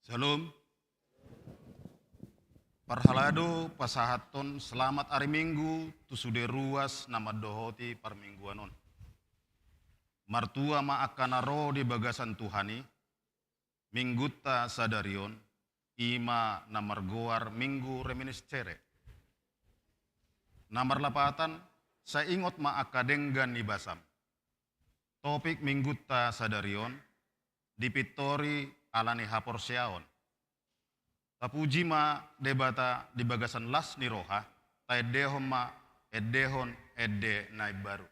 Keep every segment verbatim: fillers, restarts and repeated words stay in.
Syalom. Parhalado pasahathon selamat ari Minggu tu sude ruas na mandohoti parmingguan on. Martua ma angka na ro di bagasan Tuhan i, Minggunta sadari on, i ma na margoar Minggu Reminiscere. Na marlapatan, sai ingot ma angka denggan ni basam. Topik Minggunta sadari on, dipintori ala ni haporseaon. Tapuji ma Debata di bagasan las ni roha, taendehon ma endehon ende na imbaru.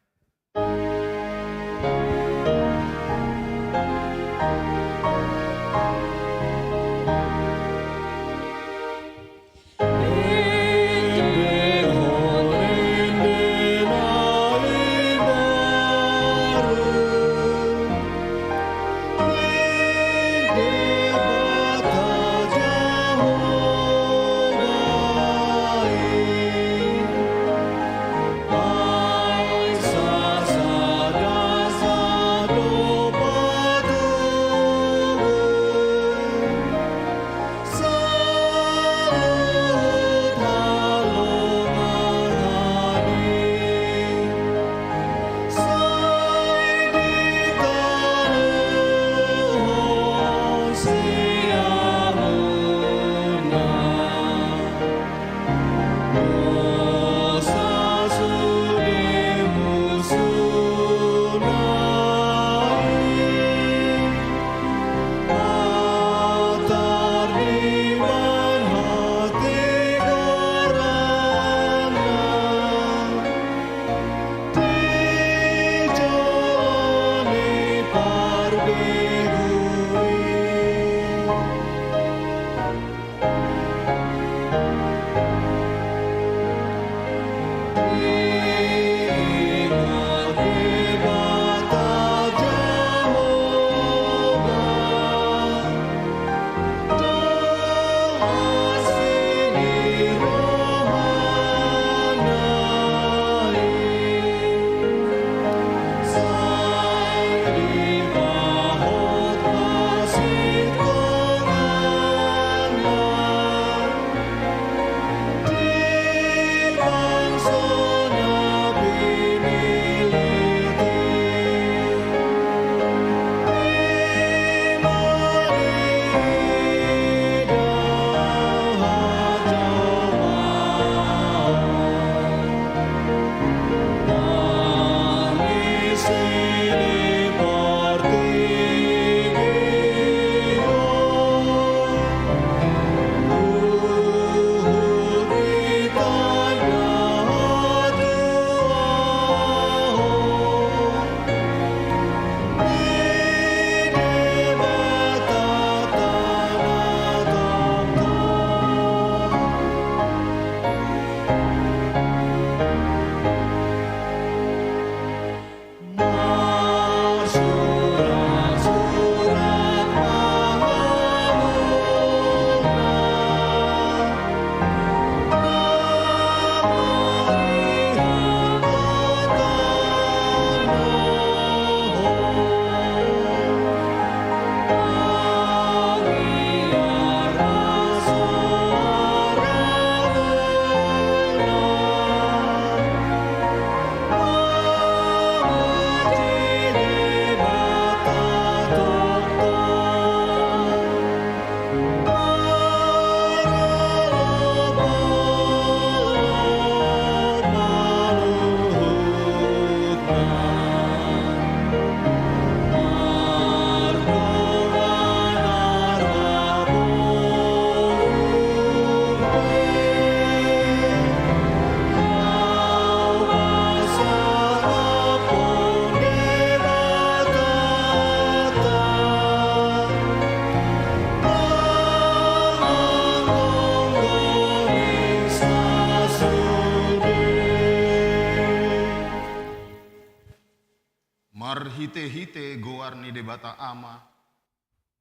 Marhitehite goar ni Debata Ama,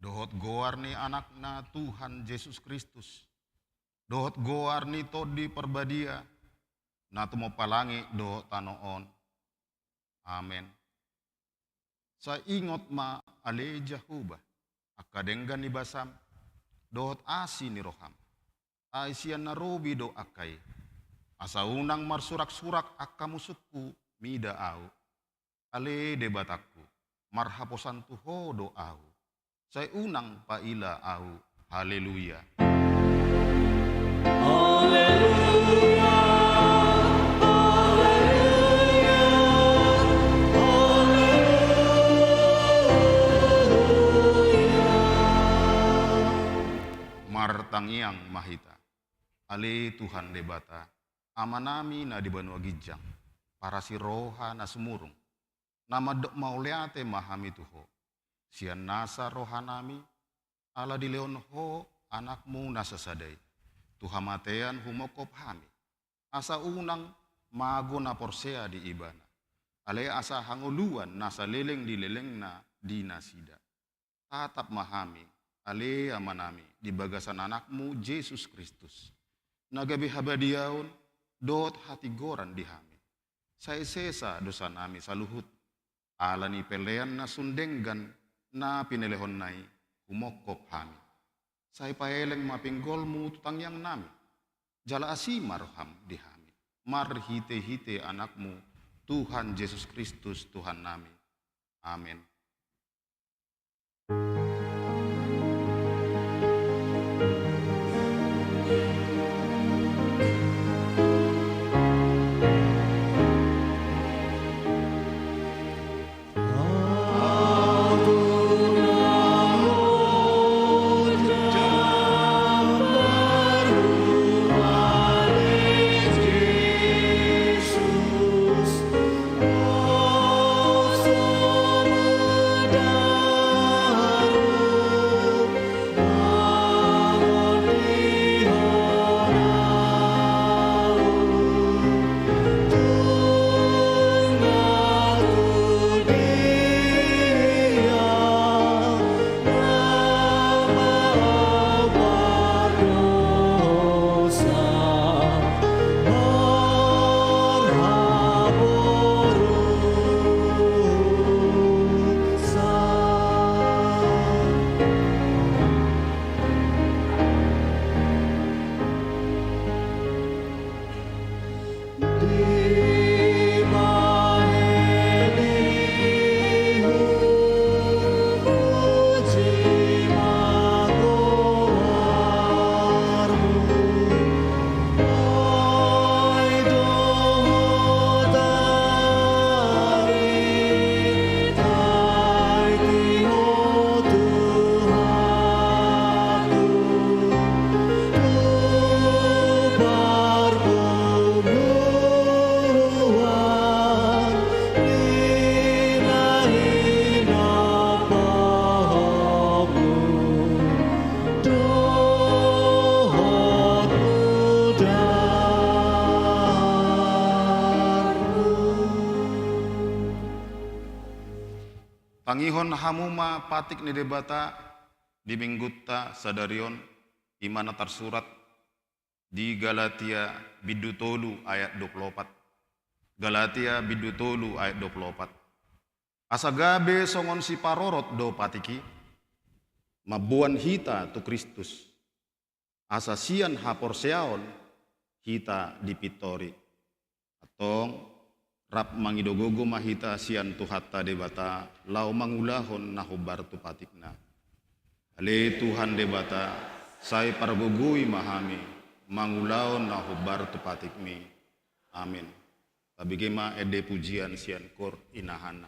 dohot goar ni Anakna Tuhan Jesus Kristus, dohot goar ni Tondi Parbadia, na tumompa langit dohot tano on. Amen. Sai ingot ma ale Jahowa, angka denggan ni basam, dohot asi ni roham. Ai sian na robi do angka i. Asa unang marsurak-surak angka musungku mida ahu. Ale Debatangku, marhaposan tu Ho do ahu. Sai unang paila ahu. Haleluya. Haleluya, haleluya, haleluya. Martangiang ma hita. Ale Tuhan Debata, Amanami na di banua ginjang, parasi roha na sumurung, na mandok mauliate ma hami tu Ho, sian nasa rohanami, ala dilehon Ho Anakmu na sasada i, tu hamatean humongkop hami, asa unang mago na porsea di Ibana, alai asa hangoluan na saleleng ni lelengna di nasida. Tatap ma hami, ale Amanami, di bagasan Anakmu Jesus Kristus, na gabe habadiaon dohot hatigoran di hami. Sai sesa dosanami saluhut, ala ni pelean na sun denggan na pinelehonNa i humongkop hami. Sai paeleng ma pinggolMu tu tangiangnami, jala asi ma rohaM di hami, marhite-hite AnakMu, Tuhan Jesus Kristus Tuhannami. Amen. Tangihon hamu ma patik ni Debata di minggunta sadari on, i ma na tarsurat di Galatia bindu tolu ayat dua pulu opat. Galatia bindu tolu ayat dua pulu opat. Asa gabe songon siparorot do patik i, mamboan hita tu Kristus, asa sian haporseaon hita dipintori. Antong, rap mangido gogo ma hita sian Tuhanta Debata, laho mangulahon na hombar tu patikna. Ale Tuhan Debata, sai pargogoi ma hami, mangulahon na hombar tu patikmi. Amin. Tabege ma ende pujian sian Koor Inahana.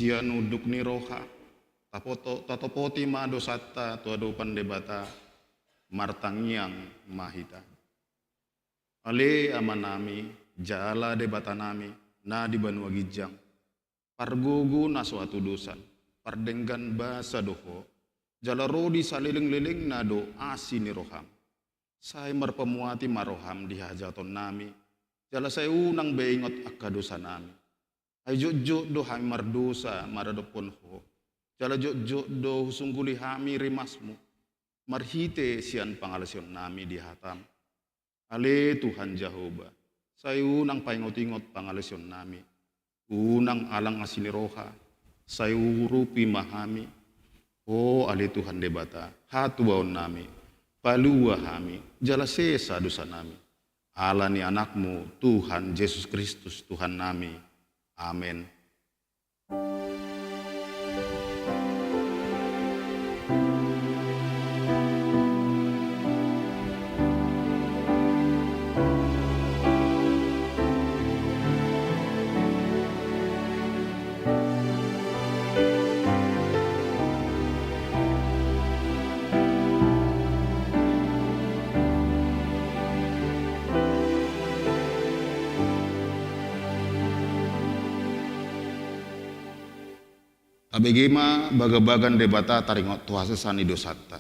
Sian unduk ni roha, tapoto-, tatopoti ma dosanta tu adopan Debata, martangiang ma hita. Ale Amanami, jala Debatanami, na di banua ginjang, pargogo na so hatudosan, pardenggan basa do Ho, jala ro di salelenglelengna do asi ni roham. Sai marpamuati ma roham di hajahatonnami, jala sai unang be ingot angka dosanami. Ai jotjot do hami mardosa maradophon Ho, jala jotjot do husungguli hami rimasmu, marhite sian pangalaosionnami di hatam. Ale Tuhan Jahowa, sai unang paingotingot pangalaosionnami, unang alang asi ni roha, sai urupi ma hami. O ale Tuhan Debata, hatuaonnami, palua hami, jala sesa dosanami. Ala ni Anakmu, Tuhan Jesus Kristus, Tuhannami. Amen. Tabege ma bagabaga ni Debata taringot tu hasesaan ni dosanta.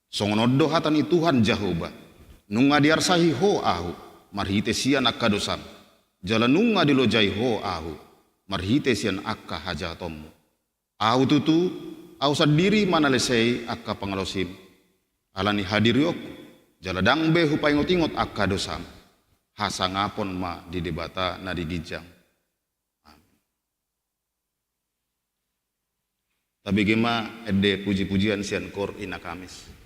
Songon on do hata ni Tuhan Jahowa: Nunga diarsahi Ho Ahu marhite sian angka dosam, jala nunga dilojai Ho Ahu marhite sian angka hajahatonmu. Ahu tutu, Ahu sandiri ma na lesei angka pangalaosim. Ala ni hadirionku, jala ndang be hupaingotingot angka dosam. Hasangapon ma di Debata na di ginjang. Amen. Tabege ma ende pujipujian sian Koor Ina Kamis.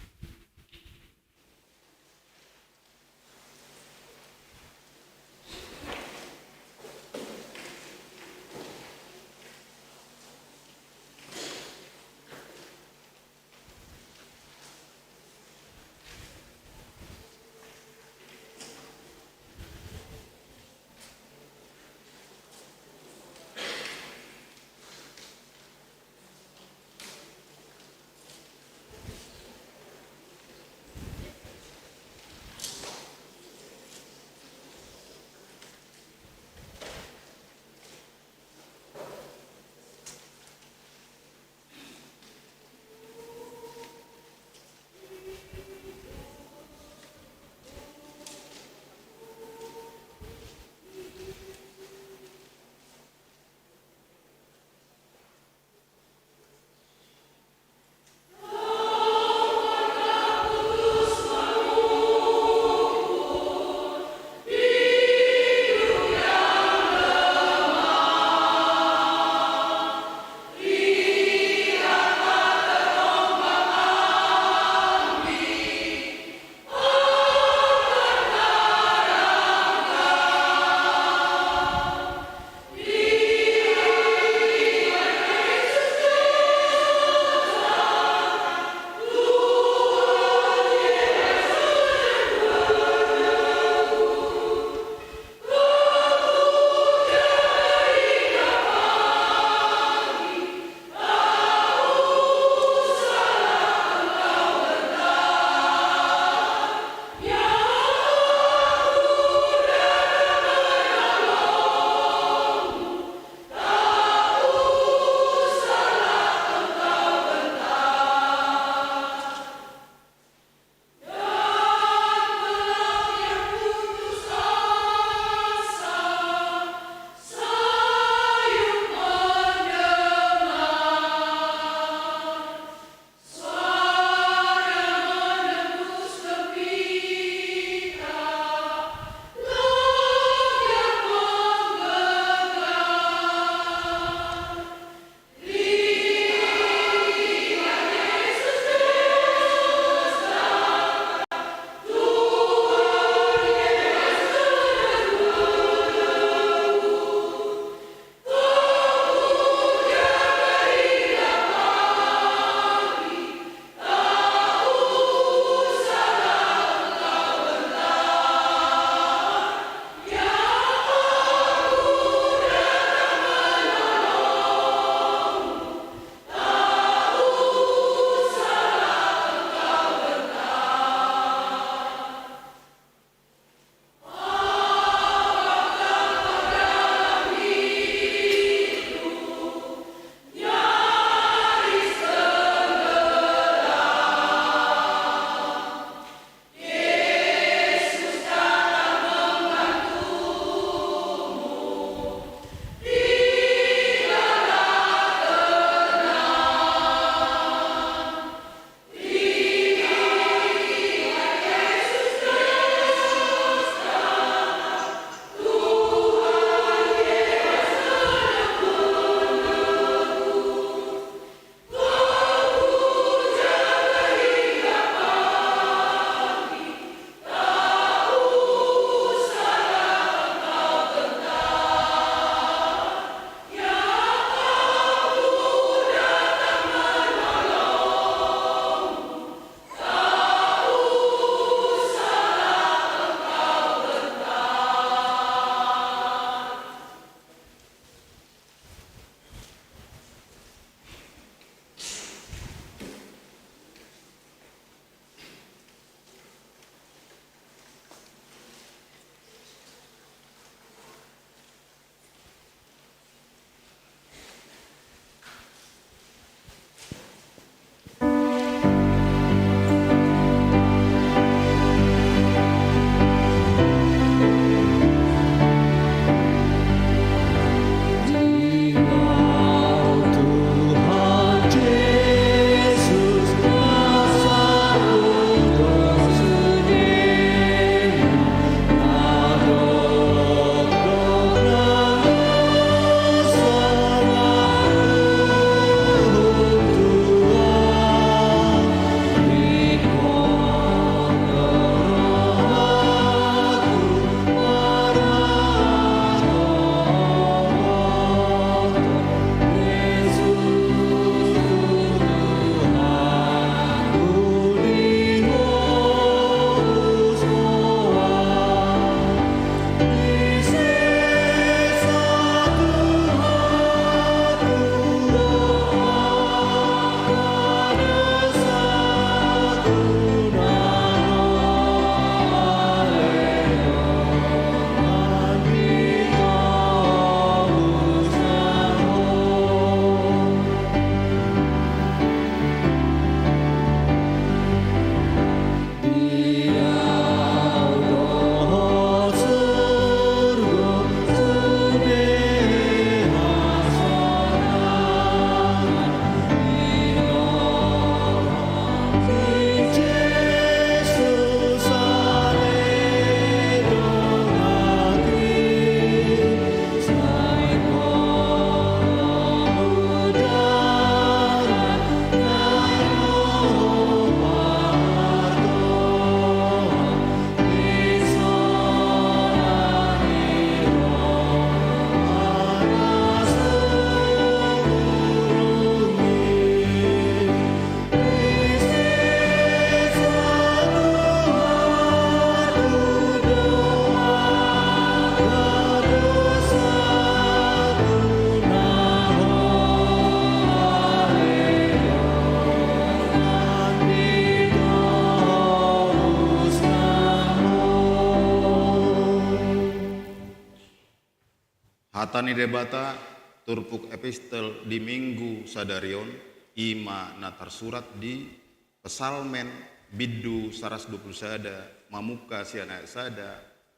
Hata ni Debata, turpuk epistel di Minggu sadari on, i ma na tarsurat di Psalmen bindu saratus dua pulu sada, mamungka sian ayat sada,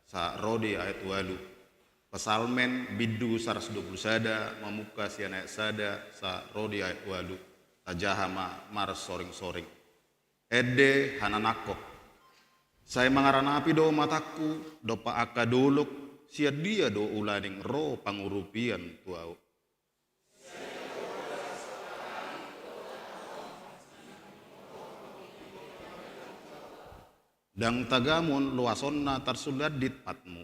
sa ro di ayat ualu. Psalmen bindu saratus dua pulu sada, mamungka sian ayat sada, sa ro di ayat ualu. Tajaha ma marsoring-soring. Ende hananangkon. Sai mangaranapi do matangku, dompak angka dolok, sian dia do ulaning ro pangurupian tu ahu. Ndang tagamon loasonna tarsulandit patmu.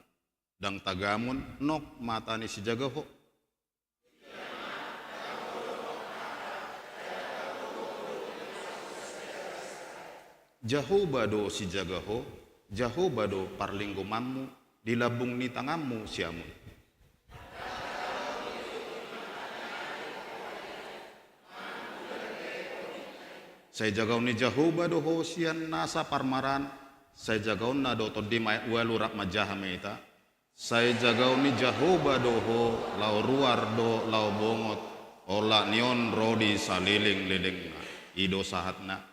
Ndang tagamon nok mata ni sijaga ho. Jahowa do sijaga ho, Jahowa do parlinggomanmu di lambung ni tanganmu siamun. Sai jagaon ni Jahowa do ho sian nasa parmaraan, sai jagaonna do tondim. Ayat ualu rap manjaha ma hita. Sai jagaon ni Jahowa do ho, laho ruar dohot laho bongot, olat ni on ro di salelenglelengna. I do sahatna.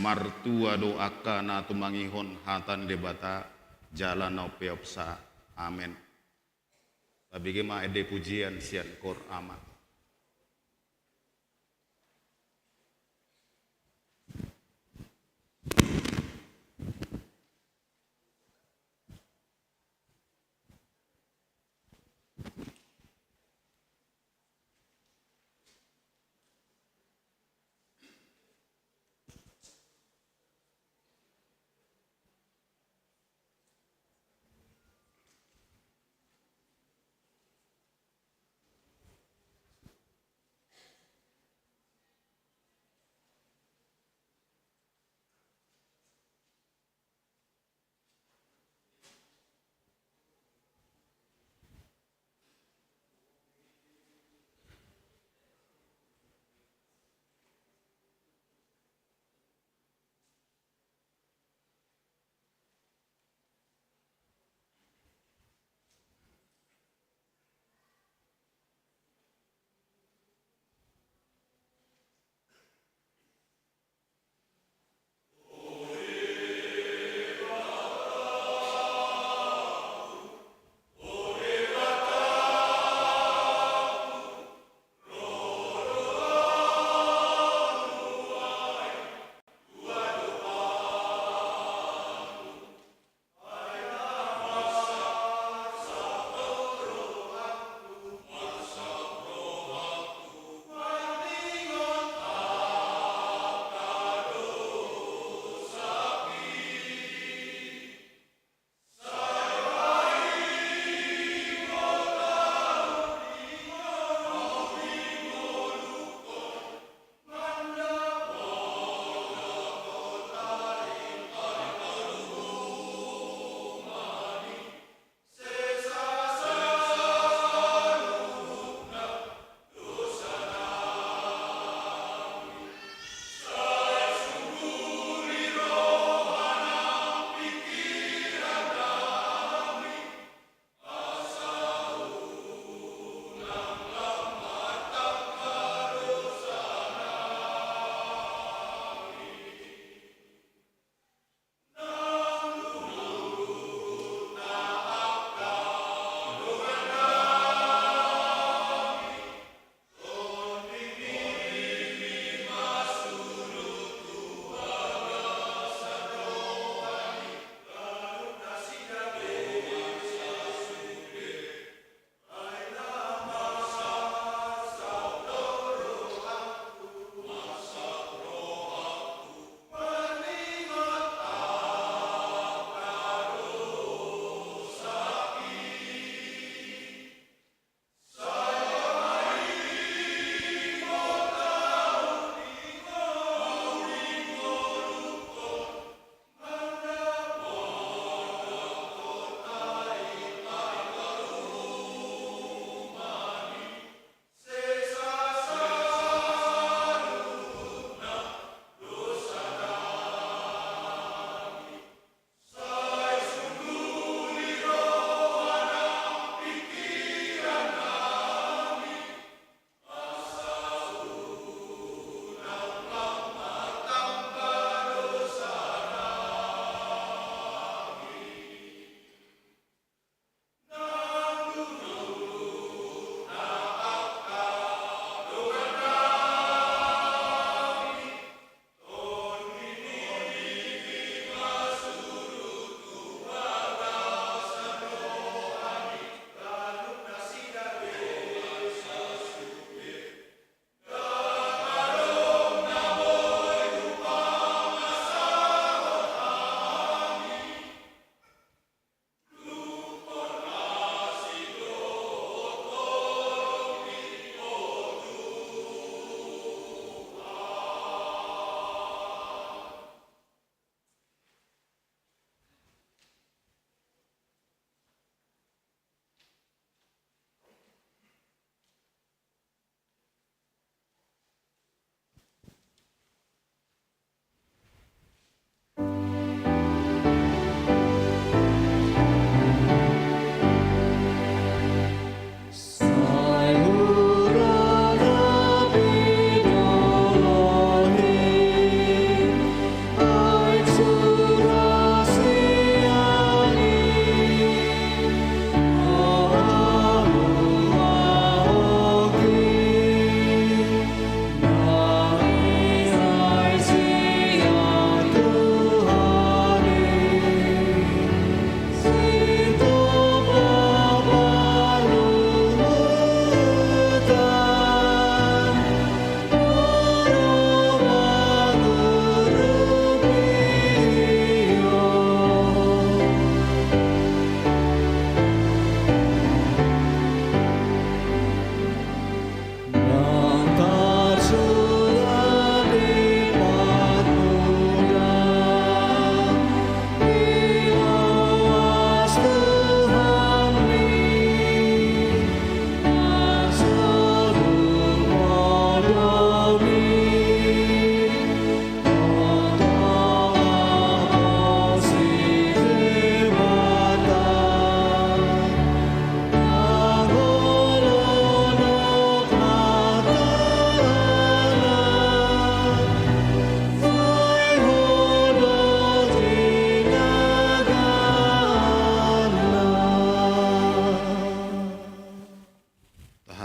Martua do angka na tumangihon hata ni Debata, jala na umpeopsa. Amen. Tabege ma ende pujian sian koor Ama.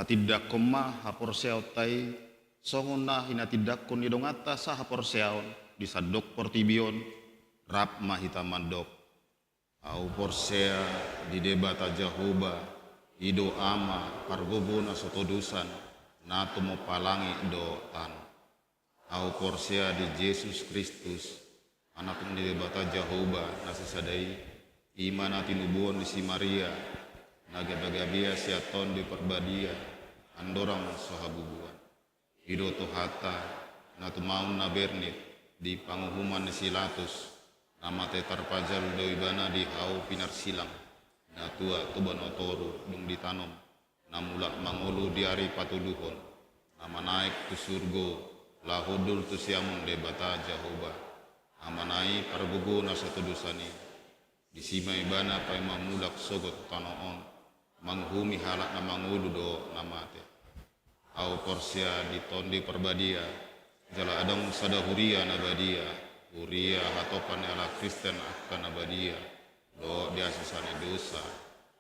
Patindanghon ma haporseaonta i, songon na hinatindanghon ni donganta sahaporseaon di sandok portibi on, rap ma hita mandok. Ahu porsea di Debata Jahowa, i do Ama, pargogo na so todosan, na tumompa langit dohot tano. Ahu porsea di Jesus Kristus, Anak ni Debata Jahowa na sisada i, i ma na tinubuhon ni si Maria, na gabagabea sian Tondi Parbadia, andorang so habubuhan. I do Tuhanta, na tumaon na bernit di panguhuman ni si Latus, na mate tarpajal do ibana di hau pinarsilang, na tua tu banua toru dung ditanom, na mulak mangolu di ari patoluhon, na manaek tu surgo, laho hundul tu siamun Debata Jahowa, Amana i pargogo na so todosan i. Disi ma ibana paima mulak sogot tu tano on, manguhumi halak na mangolu dohot na mate. Ahu porsea di Tondi Parbadia, jala adong sada huria na badia, huria hatopan ni halak Kristen angka na badia, dohot di hasesaan ni dosa,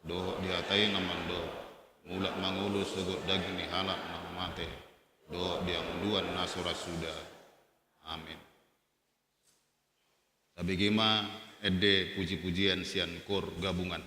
dohot di hata i na mandok, mulak mangolu sogot daging ni halak na mate, dohot di hangoluan na so ra suda. Amen. Tabege ma ende puji-pujian sian kor gabungan.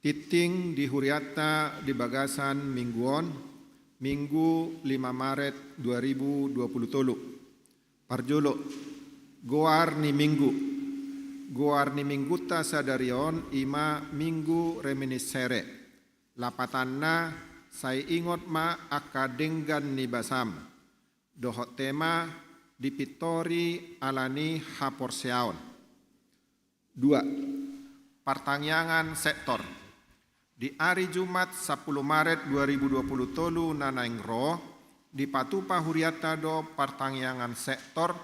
Tingting di hurianta di bagasan minggu on, Minggu lima Maret dua ribu dua puluh tolu. Parjolo, goar ni minggu. Goar ni minggunta sadari on i ma Minggu Reminiscere. Lapatanna, sai ingot ma angka denggan ni basam. Dohot tema, dipintori ala ni haporseaon. Dua, partangiangan sektor. Di ari Jumat sampulu Maret dua ribu dua puluh tolu na naeng ro, dipatupa hurianta do partangiangan sektor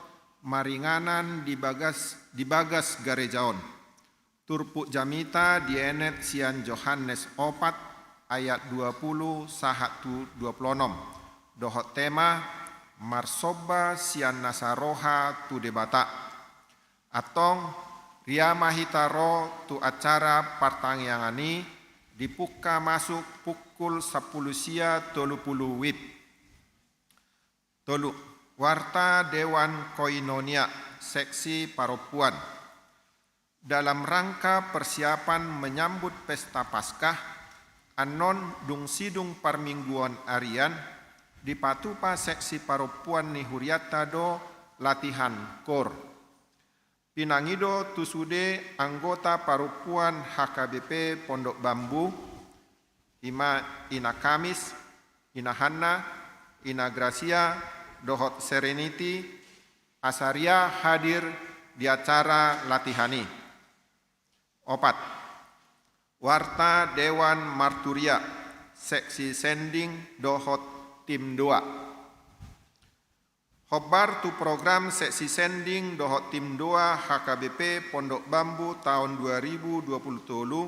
maringanan di bagas, di bagas gareja on. Turpuk jamita dienet sian Johannes opat ayat dua pulu sahat tu dua pulu onom. Dohot tema, marsomba sian nasa roha tu Debata. Antong, ria ma hita ro tu acara partangiangan i, dipungka masuk pukul sampulu sia tolu pulu wib. Tolu, warta Dewan Koinonia, seksi parompuan. Dalam rangka persiapan menyambut Pesta Paskah, annon dung sidung parmingguon arian, dipatupa seksi parompuan ni hurianta do latihan kor. Pinangido tu sude anggota parompuan H K B P Pondok Bambu, i ma Ina Kamis, Ina Hanna, Ina Gracia, dohot Serenity, asa ria hadir di acara latihan i. Opat, warta Dewan Marturia, seksi sending dohot tim doa. Hombar tu program seksi sending dohot tim doa H K B P Pondok Bambu taon dua ribu dua puluh tolu,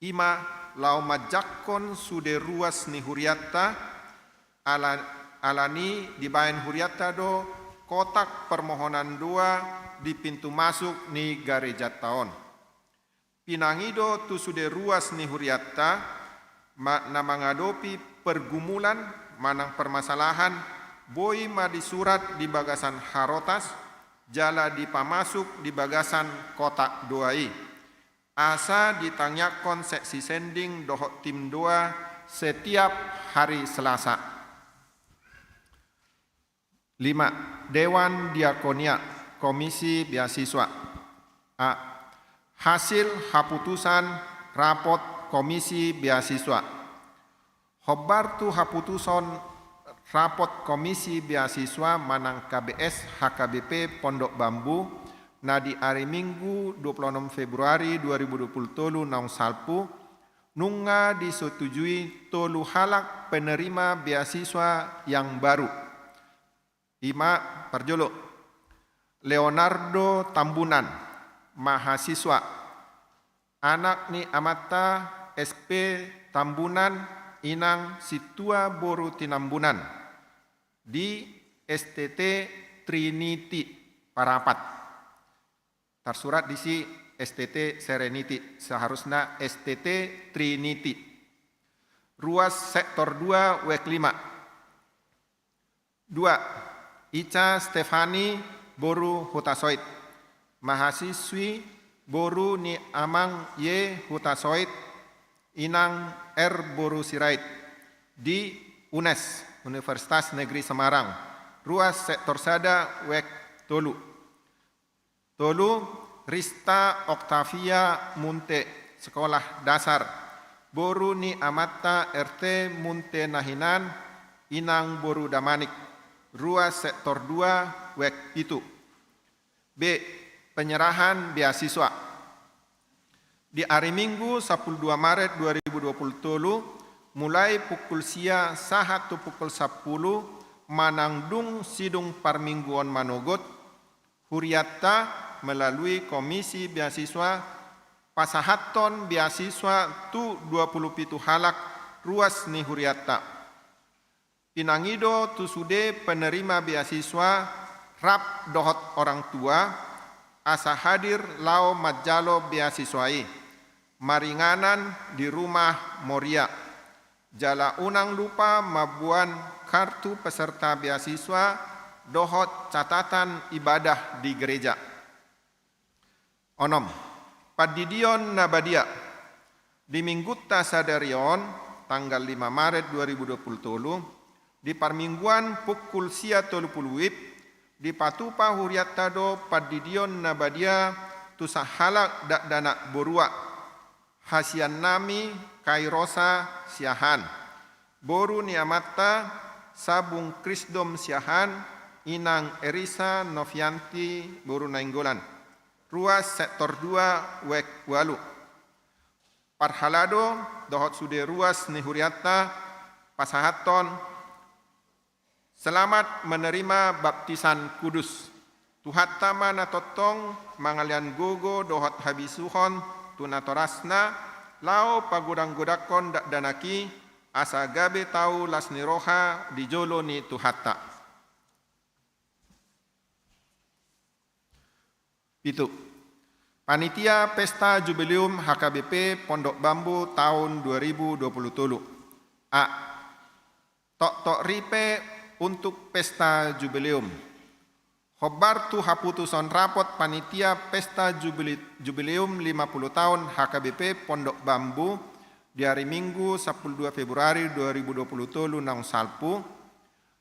i ma laho manjangkon sude ruas ni hurianta, ala, ala ni dibaen hurianta do kotak permohonan doa di pintu masuk ni garejanta on. Pinangido tu sude ruas ni hurianta, ma, na mangadopi pergumulan manang permasalahan, boi ma disurat di bagasan harotas, jala dipamasuk di bagasan kotak doa i. Asa ditangiangkon seksi sending dohot tim doa setiap hari Selasa. Lima, Dewan Diakonia, Komisi Beasiswa. A, hasil haputusan rapot Komisi Beasiswa. Hombar tu haputusan rapot Komisi Beasiswa manang K B S H K B P Pondok Bambu, na di ari Minggu dua pulu onom Februari dua ribu dua pulu tolu naung salpu, nunga disetujui tolu halak penerima beasiswa yang baru. I ma parjolo, Leonardo Tambunan, mahasiswa, anak ni amanta S P Tambunan, inang Sintua boru Tinambunan, di S T T Trinity Parapat. Tarsurat disi S T T Serenity, seharusna S T T Trinity. Ruas sektor dua wek lima. Dua, Ica Stefani boru Hutasoit. Mahasiswi boru ni amang Y Hutasoit, inang R boru Sirait, di UNES, Universitas Negeri Semarang. Ruas sektor sada wek tolu. Tolu, Rista Octavia Munte, sekolah dasar, boru ni amanta R T Munte Nahinan, inang boru Damanik, ruas sektor dua wek pitu. B, penyerahan beasiswa. Di ari Minggu sampulu dua Maret dua ribu dua pulu tolu, mulai pukul sia sahat tu pukul sampulu, manang dung sidung parmingguon manogot, hurianta melalui Komisi Beasiswa pasahathon beasiswa tu dua pulu pitu halak ruas ni hurianta. Pinangido tu sude penerima beasiswa rap dohot orang tua, asa hadir laho manjalo beasiswa i, maringanan di Rumah Moria. Jala unang lupa mamboan kartu peserta beasiswa dohot catatan ibadah di gereja. Onom, pandidion na badia. Di minggunta sadari on, tanggal lima Maret dua ribu dua puluh tolu, di parmingguan pukul sia tolu pulu WIB, dipatupa hurianta do pandidion na badia tu sahalak dakdanak borua, hasiannami Kairosa Siahaan, boru ni amanta Sabung Krisdom Siahaan, inang Erisa Novianti boru Nainggolan, ruas sektor dua, wek ualu. Parhalado dohot sude ruas ni hurianta pasahathon selamat menerima baptisan kudus. Tuhanta ma na tongtong mangalean gogo dohot habisuhon tu natorasna, laho pagodanggodangkon dakdanak i, asa gabe tau las ni roha di jolo ni Tuhanta. Pitu. Panitia Pesta Jubileum H K B P Pondok Bambu tahun dua ribu dua puluh tolu. A. Toktok ripe untuk Pesta Jubileum. Hombar tu haputusan rapot Panitia Pesta Jubili-, Jubileum lima puluh tahun H K B P Pondok Bambu di hari Minggu, sampulu dua Februari dua ribu dua puluh tolu naung salpu,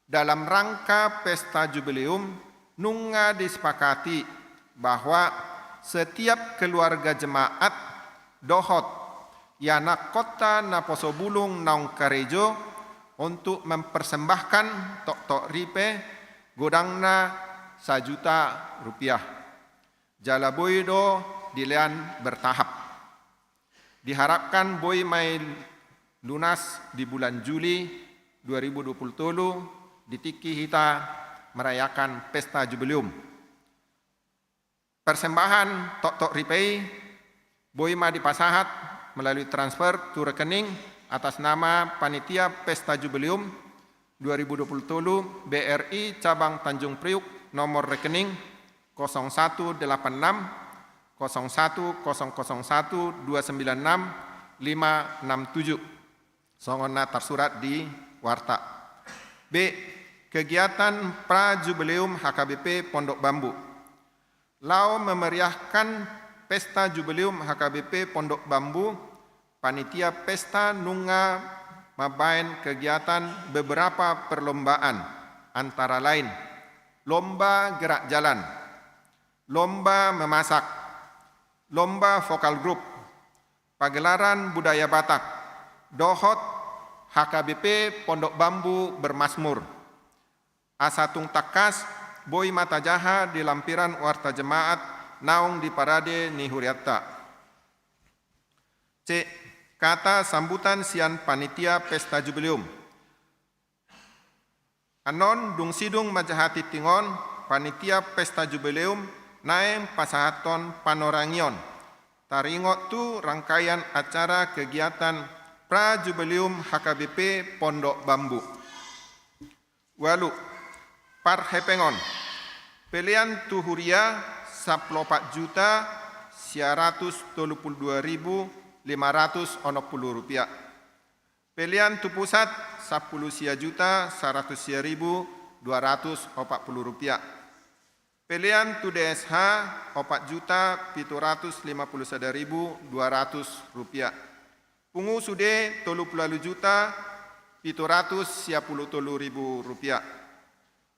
dalam rangka Pesta Jubileum, nunga disepakati bahwa setiap keluarga jemaat dohot ianakkonta naposo bulung naung karejo untuk mempersembahkan toktok ripe godangna sajuta rupiah. Jala boi do dilean bertahap. Diharapkan boi ma i lunas di bulan Juli dua ribu dua puluh tolu, di tingki hita merayakan Pesta Jubileum. Persembahan toktok ripe i boi ma dipasahat melalui transfer tu rekening atas nama Panitia Pesta Jubileum dua ribu dua puluh tolu, B R I Cabang Tanjung Priuk, nomor rekening kosong satu delapan enam kosong satu kosong kosong satu dua sembilan enam lima enam tujuh. Songon na tarsurat di warta. B. Kegiatan Pra Jubileum H K B P Pondok Bambu. Laho memeriahkan Pesta Jubileum H K B P Pondok Bambu, panitia pesta nunga mambahen kegiatan beberapa perlombaan, antara lain lomba gerak jalan, lomba memasak, lomba vokal grup, pagelaran budaya Batak, dohot H K B P Pondok Bambu bermazmur. Asa tung tangkas boi ma tajaha di lampiran warta jemaat naung diparade ni hurianta. C. Kata sambutan sian Panitia Pesta Jubileum. Annon dung sidung manjaha tingting on, Panitia Pesta Jubileum naeng pasahathon panorangion taringot tu rangkaian acara kegiatan Pra Jubileum H K B P Pondok Bambu. Ualu. Parhepengon. Pelean tu huria sampulu opat juta sia ratus tolu pulu dua ribu lima ratus onom pulu rupiah. Pelean tu pusat sampulu sia juta saratus sia ribu dua ratus opat pulu rupiah. Pelean tu D S H opat juta pitu ratus lima pulu sada ribu dua ratus rupiah. Pungu sude tolu pulu ualu juta pitu ratus sia pulu tolu ribu rupiah.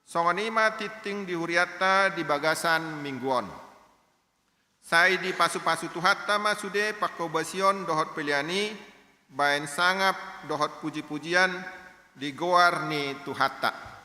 Songon i ma tingting di hurianta di bagasan minggu on. Sai dipasupasu Tuhanta ma sude pangkobasion dohot pelean i, bahen sangap dohot pujipujian di goar ni Tuhanta.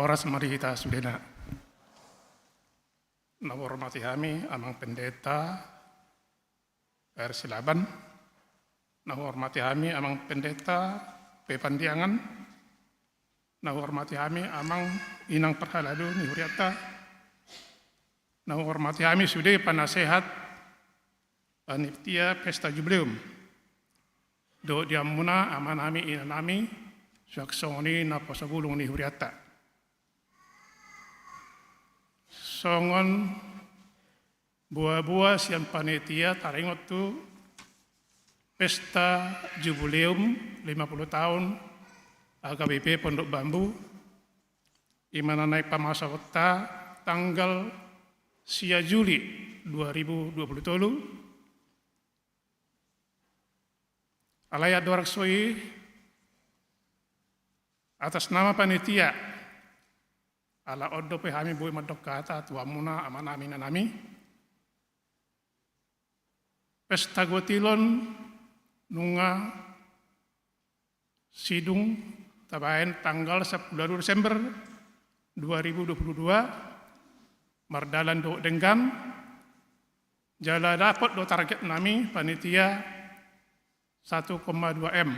Horas ma di hita sudena. Na huhormati hami Amang Pendeta, R. Silaban, na huhormati hami Amang Pendeta P. Pandiangan, na huhormati hami Amang Inang Parhalado ni hurianta, na huhormati hami sude panasehat panitia pesta jubileum, dohot di hamuna amanami inanami, suang songon i naposobulung ni hurianta. Songon boaboa sian panitia taringot tu pesta jubileum lima puluh tahun H K B P Pondok Bambu, i ma na naeng pamasaonta tanggal sia Juli dua ribu dua puluh tolu. Alai andorang so i, atas nama panitia, ala on dope hami boi mandok hata tu hamuna amanami inanami, pesta gotilon nunga sidung tabaen tanggal sampulu ualu Desember dua ribu dua puluh dua, mardalan dohot denggan, jala dapot do target nami panitia satu koma dua M.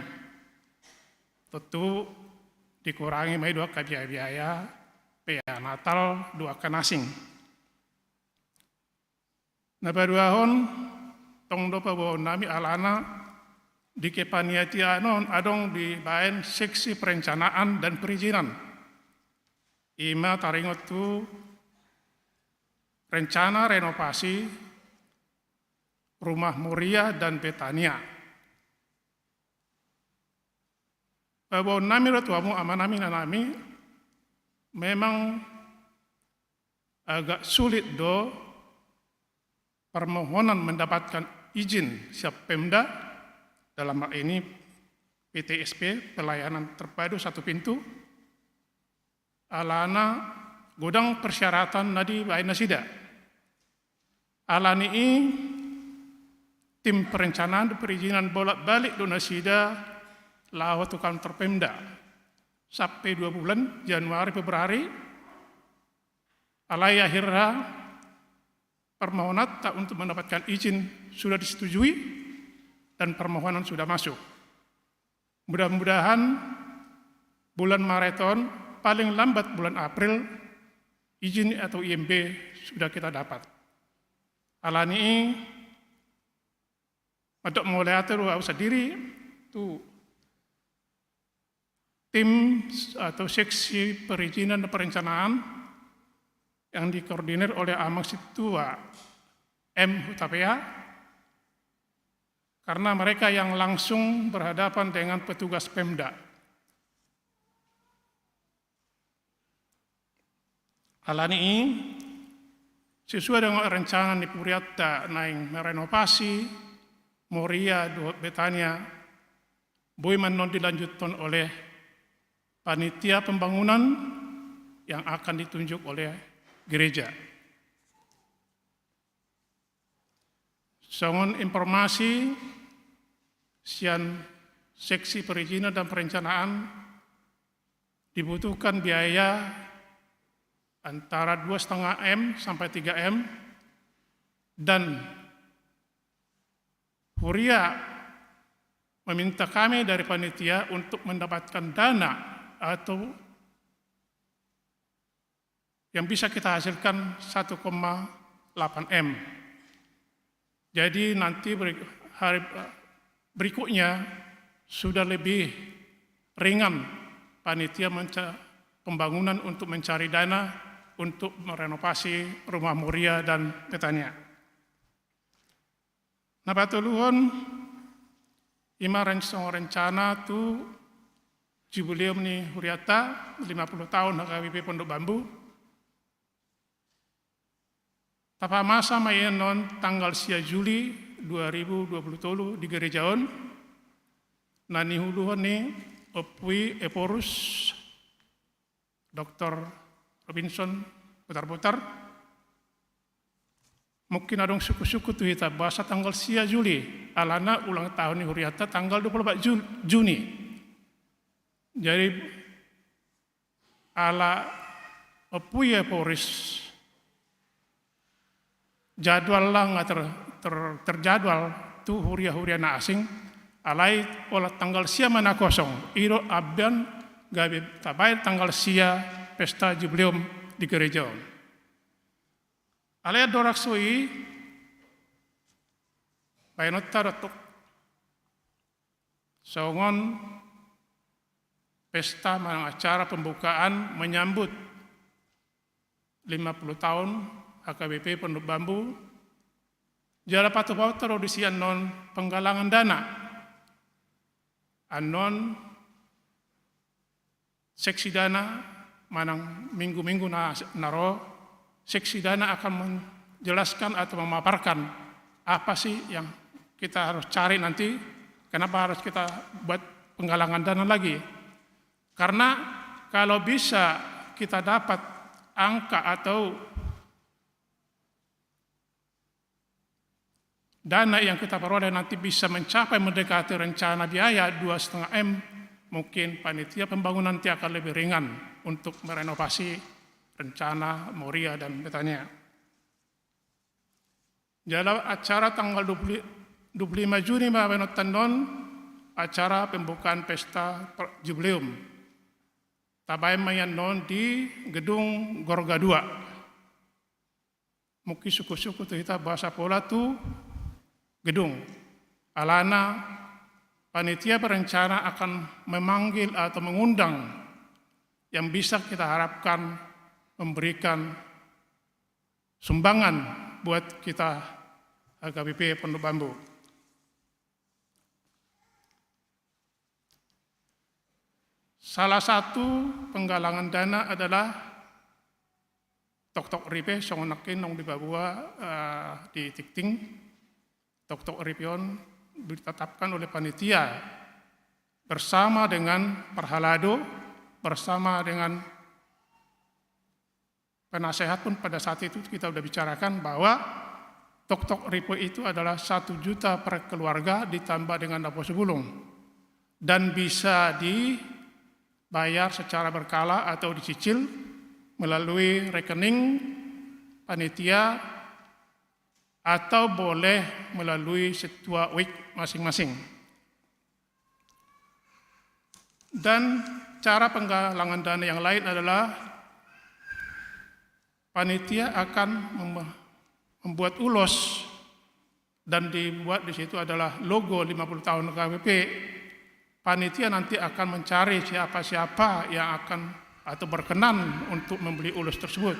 Tontu dikurangi ma i do angka biaya-biaya, pea natal do angka na asing. Na paduahon, tong do paboaon nami alana di kepanitiaan on adong dibaen seksi perencanaan dan perizinan. I ma taringot tu rencana renovasi Rumah Moria dan Betania. Paboaon nami do tu hamu amanami inanami, memang agak sulit do permohonan mendapatkan izin sian Pemda, dalam hal ini P T S P, pelayanan terpadu satu pintu, alana godang persyaratan na dibaen nasida. Alani i, tim perencanaan dan perizinan bolak-balik do nasida laho tu kantor Pemda sampe dua bulan, Januari, Februari. Alai akhirna permohonanta untuk mendapatkan izin sudah disetujui dan permohonan sudah masuk. Mudah-mudahan bulan Maret on, paling lambat bulan April, izin atau I M B sudah kita dapat. Alani i, mandok mauliate do au sandiri tu tim atau seksi perizinan dan perencanaan yang dikoordinir oleh Amang Sintua M Hutapea, karena mereka yang langsung berhadapan dengan petugas Pemda. Alani i, sesuai dengan rencana ni hurianta naeng merenovasi Moria dohot Betania, boi ma annon dilanjuthon oleh panitia pembangunan yang akan ditunjuk oleh gereja. Songon informasi sian seksi perizinan dan perencanaan, dibutuhkan biaya antara dua setengah M sampai tiga M, dan huria meminta kami dari panitia untuk mendapatkan dana atau yang bisa kita hasilkan satu koma delapan M. Jadi nanti beri-, hari, berikutnya sudah lebih ringan panitia menca-, pembangunan untuk mencari dana untuk merenovasi rumah Moria dan Betania. Na patoluhon, i ma ren-, songon rencana tu jubileum ni hurianta, lima puluh tahun H K B P Pondok Bambu. Tapamasa ma i annon tanggal sia Juli dua ribu dua puluh tolu di gereja on, na niuluhon ni Ompu i Ephorus, Doktor Robinson Butarbutar. Mungkin adong sungkun-sungkun tu hita, boasa tanggal sia Juli, alana ulang tahun ni hurianta tanggal dua puluh empat Ju-, Juni. Jadi, ala Ompu i Ephorus, jadwal nunga ter-, ter-, terjadwal tu huria-huria na asing, alai olat tanggal sia ma na kosong, i do ambilan gabe tabaen tanggal sia pesta jubileum di gereja on. Alai andorang so i, baenonta do tuk songon pesta manang acara pembukaan menyambut lima puluh tahun H K B P Pondok Bambu, jala patupaonta do disi annon penggalangan dana. Annon seksi dana manang minggu-minggu na, na ro, seksi dana akan menjelaskan atau memaparkan apa sih yang kita harus cari nanti, kenapa harus kita buat penggalangan dana lagi. Karena kalau bisa kita dapat angka atau dana yang kita peroleh nanti bisa mencapai mendekati rencana biaya dua setengah M, mungkin panitia pembangunan nanti akan lebih ringan untuk merenovasi rencana Moria dan Betania. Jala acara tanggal dua puluh, dua puluh lima Juni ma baenonta annon acara pembukaan pesta per-, jubileum. Tabaen ma i annon di gedung Gorga dua. Mungkin suku-suku tu hita bahasa pola tu gedung. Alana panitia perencana akan memanggil atau mengundang yang bisa kita harapkan memberikan sumbangan buat kita H K B P Pondok Bambu. Salah satu penggalangan dana adalah toktok ripe, songon nangkin naung dipaboa, eh, di tingting. Toktok ripe on ditetapkan oleh panitia bersama dengan parhalado, bersama dengan penasehat pun pada saat itu kita sudah bicarakan bahwa toktok ripe itu adalah satu juta per keluarga ditambah dengan naposubulung, dan bisa dibayar secara berkala atau dicicil melalui rekening panitia atau boleh melalui setua wik masing-masing. Dan cara penggalangan dana yang lain adalah panitia akan mem-, membuat ulos dan dibuat di situ adalah logo lima puluh tahun H K B P. Panitia nanti akan mencari siapa-siapa yang akan atau berkenan untuk membeli ulos tersebut.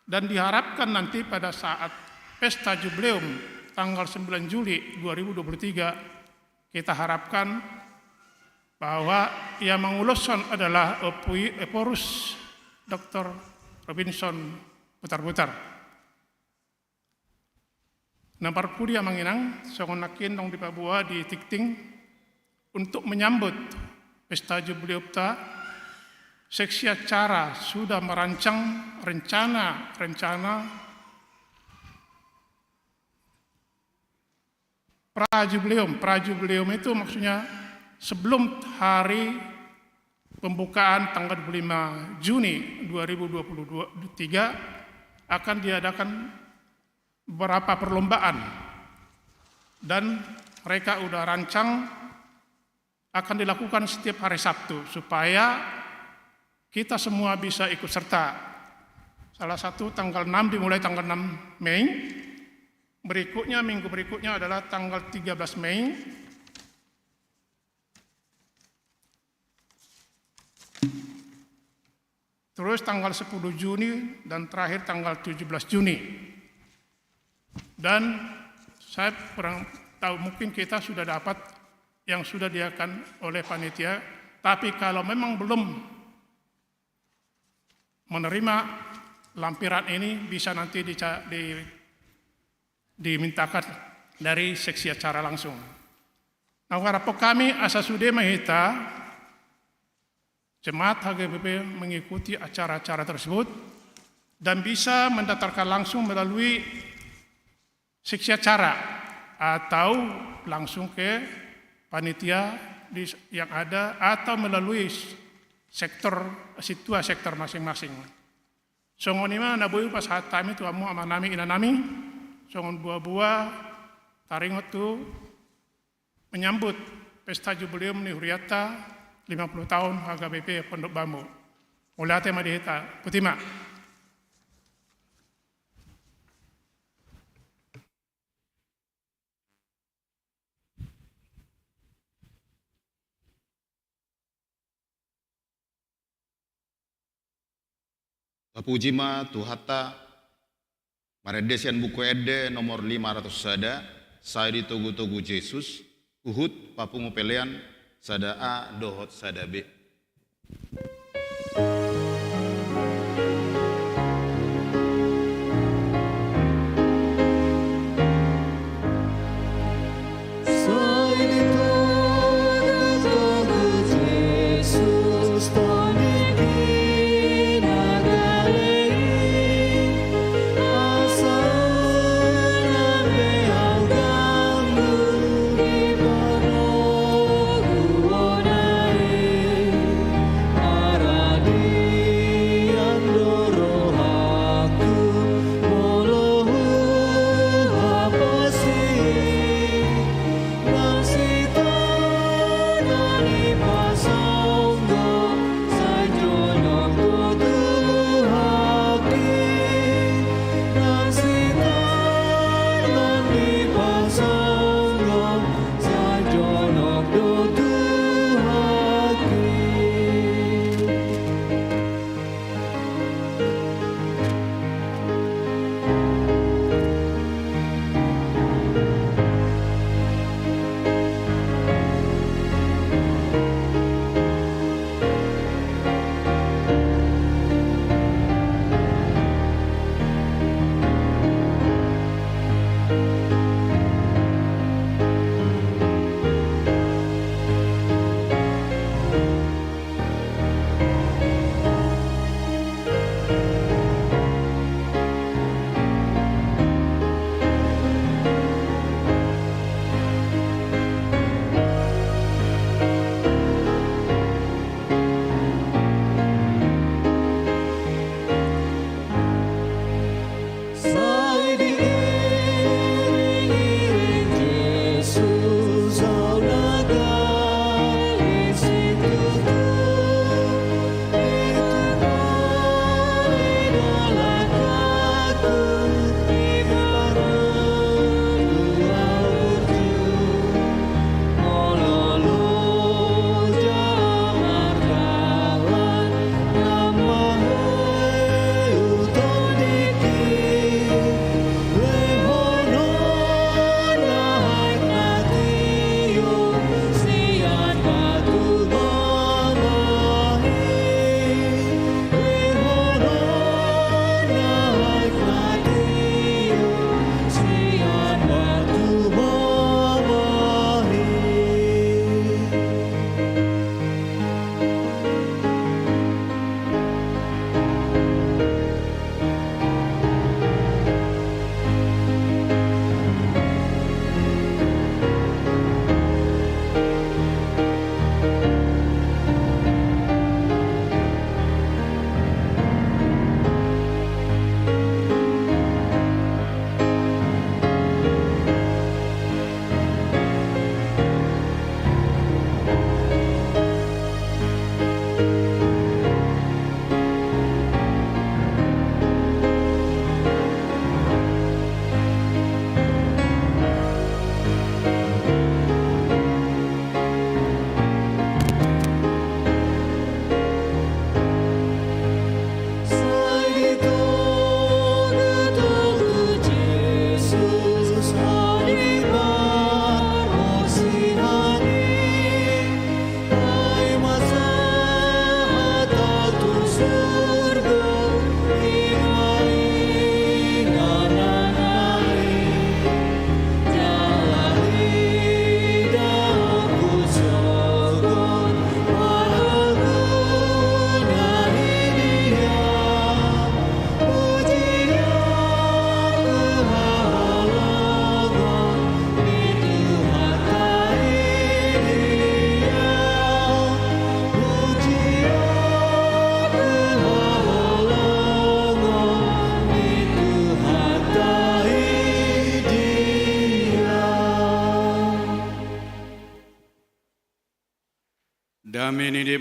Dan diharapkan nanti pada saat pesta jubileum tanggal sembilan Juli dua ribu dua puluh tiga, kita harapkan bahwa yang menguloshon adalah Opui-, Ephorus Doktor Robinson Butarbutar. Na parpudi, amang inang, songon nangkin naung dipaboa di tingting, untuk menyambut pesta jubileumta, seksi acara sudah merancang rencana-rencana pra-jubileum. Pra-jubileum itu maksudnya sebelum hari pembukaan tanggal dua puluh lima Juni dua ribu dua puluh tiga akan diadakan beberapa perlombaan, dan mereka udah rancang akan dilakukan setiap hari Sabtu supaya kita semua bisa ikut serta. Salah satu tanggal enam, dimulai tanggal enam Mei. Berikutnya, minggu berikutnya adalah tanggal tiga belas Mei. Terus tanggal sepuluh Juni dan terakhir tanggal tujuh belas Juni. Dan saya kurang tahu, mungkin kita sudah dapat yang sudah diakan oleh panitia, tapi kalau memang belum menerima lampiran ini, bisa nanti dica-, di-, dimintakan dari seksi acara langsung. Nah, harapan kami asa sude ma hita jemaat H K B P mengikuti acara-acara tersebut dan bisa mendaftarkan langsung melalui seksi acara atau langsung ke panitia di, yang ada, atau melalui sektor, situa sektor masing-masing. Songon i ma na boi pasahat hami tu hamu amanami, inanami, songon boa-boa taringot tu menyambut pesta jubileum ni hurianta lima puluh tahun H K B P Pondok Bambu. Mauliate ma di hita, botima. Tapuji ma Tuhanta. Marende sian Buku Ende nomor lima ratus sada, Sai Ditogutogu Jesus, huhut papungu pelean sada A dohot sada B.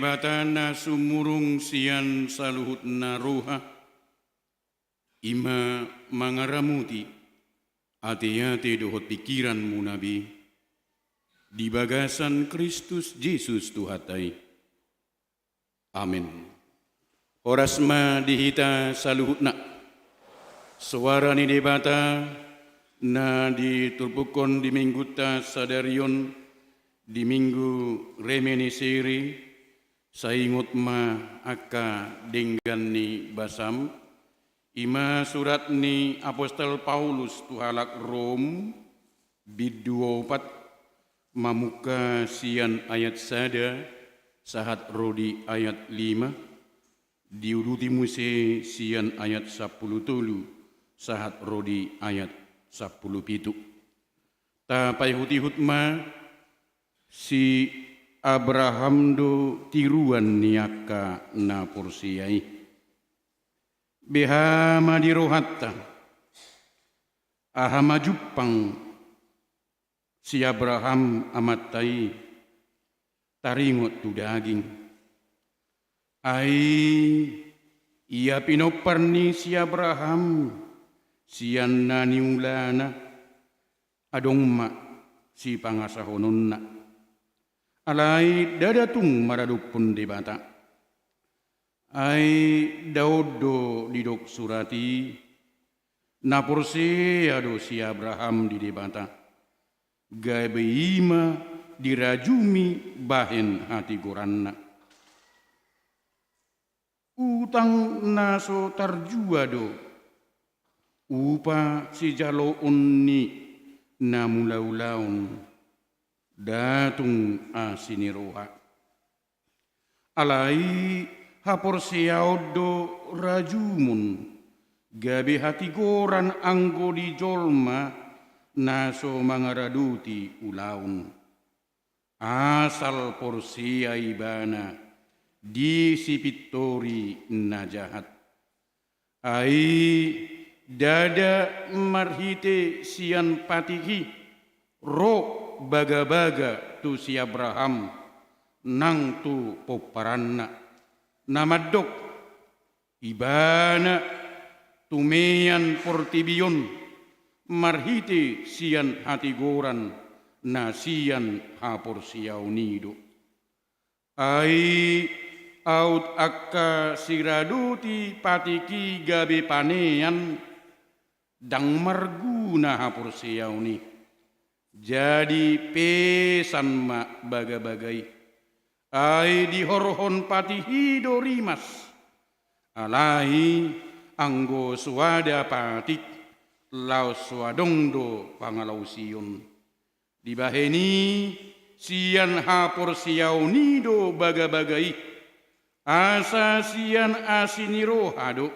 Debata na sumurung sian saluhut na roha, i ma mangaramoti ateate dohot pingkiranmuna be, di bagasan Kristus Jesus Tuhanta i. Amen. Horas ma di hita saluhutna. Soara ni Debata na diturpukhon di minggunta sadari on, di Minggu Reminiscere, sai ingot ma angka denggan ni basam, i ma surat ni apostel Paulus tu halak Rom, bindu opat, mamungka sian ayat sada sahat ro di ayat lima, diuduti muse sian ayat sampulu tolu sahat ro di ayat sampulu pitu. Tapaihutihut ma, si Abraham do tiruan ni angka na porsea i. Beha ma di rohanta, aha ma jumpang si Abraham amanta i taringot tu daging. Ai ia pinompar ni si Abraham sian na niulana, adong ma sipangasahononna. Alai ndada tung maradophon Debata. Ai ndada on do didok surat i, na porsea do si Abraham di Debata, gabe i ma dirajumi bahen hatigoranna. Utang na so tarjua do upa sijaloon ni na mulaulaon, nda tung asi ni roha. Alai haporseaon do rajumon, gabe hatigoran anggo di jolma na so mangaradoti ulaon. Asal porsea ibana di sipintori na jahat. Ai ndada marhite sian patik i ro bagabaga tu si Abraham nang tu pomparanna, na mandok, ibana tumean portibi on marhite sian hatigoran na sian haporseaon i do. Ai aut angka siradoti patik i gabe panean, ndang marguna haporseaon i. Jadi pesan ma bagabaga i. Ai dihorhon patik i do rimas. Alai anggo so ada patik, laos so adong do pangalaosion. Dibahen i sian haporseaon i do bagabaga i, asa sian asi ni roha do,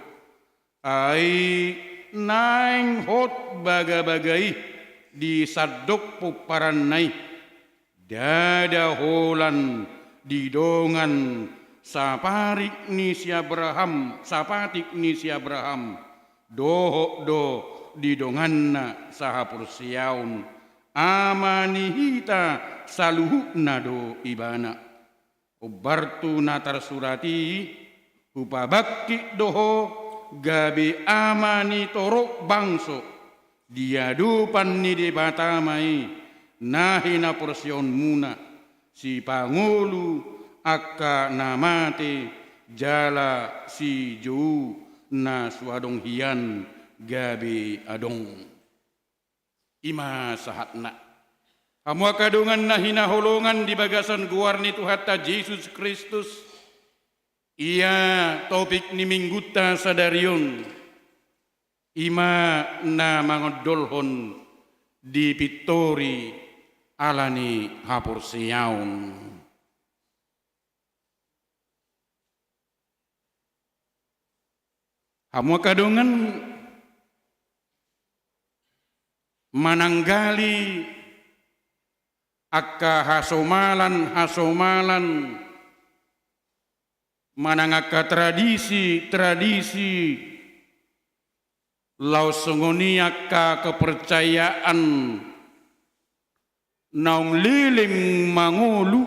ai naeng hot bagabaga i di sandok pomparanna i. Ndada holan di dongan saparik ni si Abraham, sapatik ni si Abraham, dohot do di donganna sahaporseaon, ama ni hita saluhutna do ibana. Hombar tu na tarsurat i, hupabangkit do ho gabe ama ni torop bangso, di adopan ni Debata ma i na hinaporseaonmuna, sipangolu angka na mate jala sijou na so adong hian gabe adong. I ma sahatna. Hamu angka dongan na hinaholongan di bagasan goar ni Tuhanta Jesus Kristus, ia topik ni minggunta sadari on, i ma na mangondolhon dipintori ala ni haporseaon. Hamu angka dongan, mananggali angka hasomalan-hasomalan, manang angka tradisi-tradisi, laos songon i angka kepercayaan naung leleng mangolu,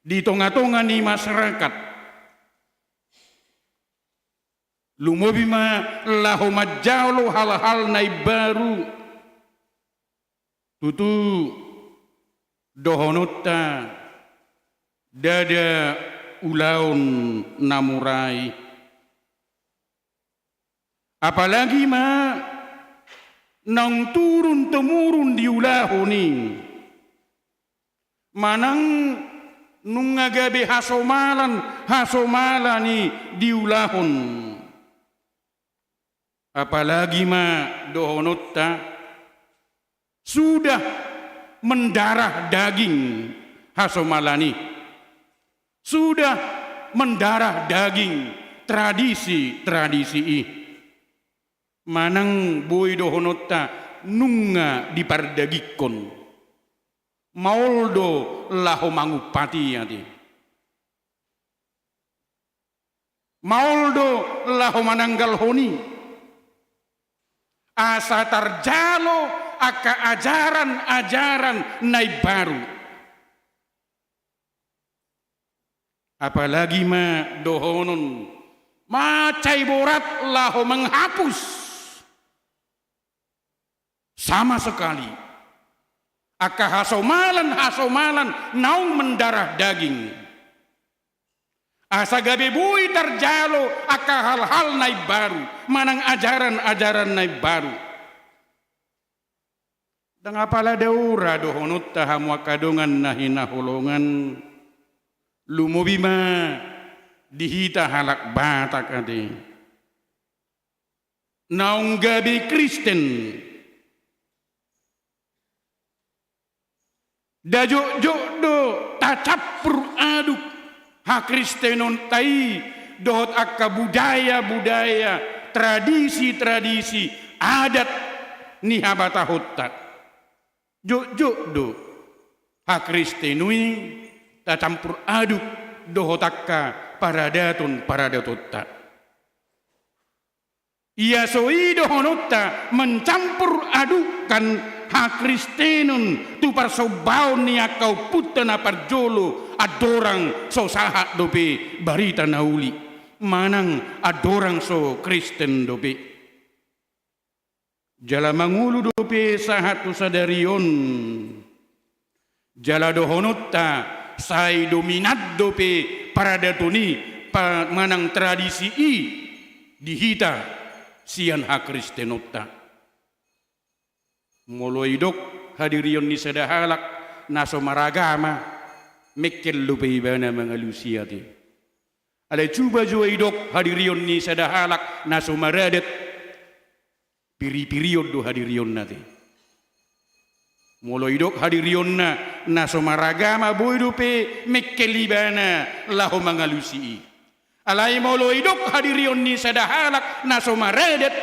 di tonga-tonga ni masyarakat. Lumobi ma laho manjalo hal-hal na imbaru. Tutu dohononta ndada ulaon na mura i. Apalagi ma naung turun temurun diulahon i. Manang nunga gabe hasomalan, hasomalan i diulahon. Apalagi ma dohononta sudah mendarah daging hasomalan i. Sudah mendarah daging tradisi-tradisi i. Manang boi dohononta nunga dipardagingkon. Maol do laho mangumpati ate. Maol do laho mananggalhon i. Asa tarjalo angka ajaran-ajaran na imbaru. Apalagi ma dohonon mansai borat laho menghapus sama sekali angka hasomalan-hasomalan naung mendarah daging. Asa gabe boi tarjalo angka hal-hal na imbaru, manang ajaran-ajaran na imbaru. Ndang apala daura dohononta hamu angka dongan na hinaholongan, lumobi ma di hita halak Batak ate. Naung gabe Kristen. Nda jotjot do tacampur aduk hakristenonta i dohot angka budaya-budaya, tradisi-tradisi, adat ni habatahonta. Jotjot do hakristenon i tacampur aduk dohot angka paradaton-paradatonta. Ia so i dohononta mencampur adukkan hakristenon tu parsombaon ni angka ompunta na parjolo, andorang so sahat dope barita na uli, manang andorang so Kristen dope. Jala mangolu dope sahat tu sadari on. Jala dohononta sai dominan dope paradaton i pa-, manang tradisi i di hita sian hakristenonta. Molo idok hadirion ni sada halak na so maragama, mengkel dope ibana mangalusi ate. Alai cuba jo idok hadirion ni sada halak na so maradat, piripirion do hadirionna ate. Molo idok hadirionna na so maragama, boi dope mengkel ibana laho mangalusi i. Alai molo idok hadirion ni sada halak na so maradat,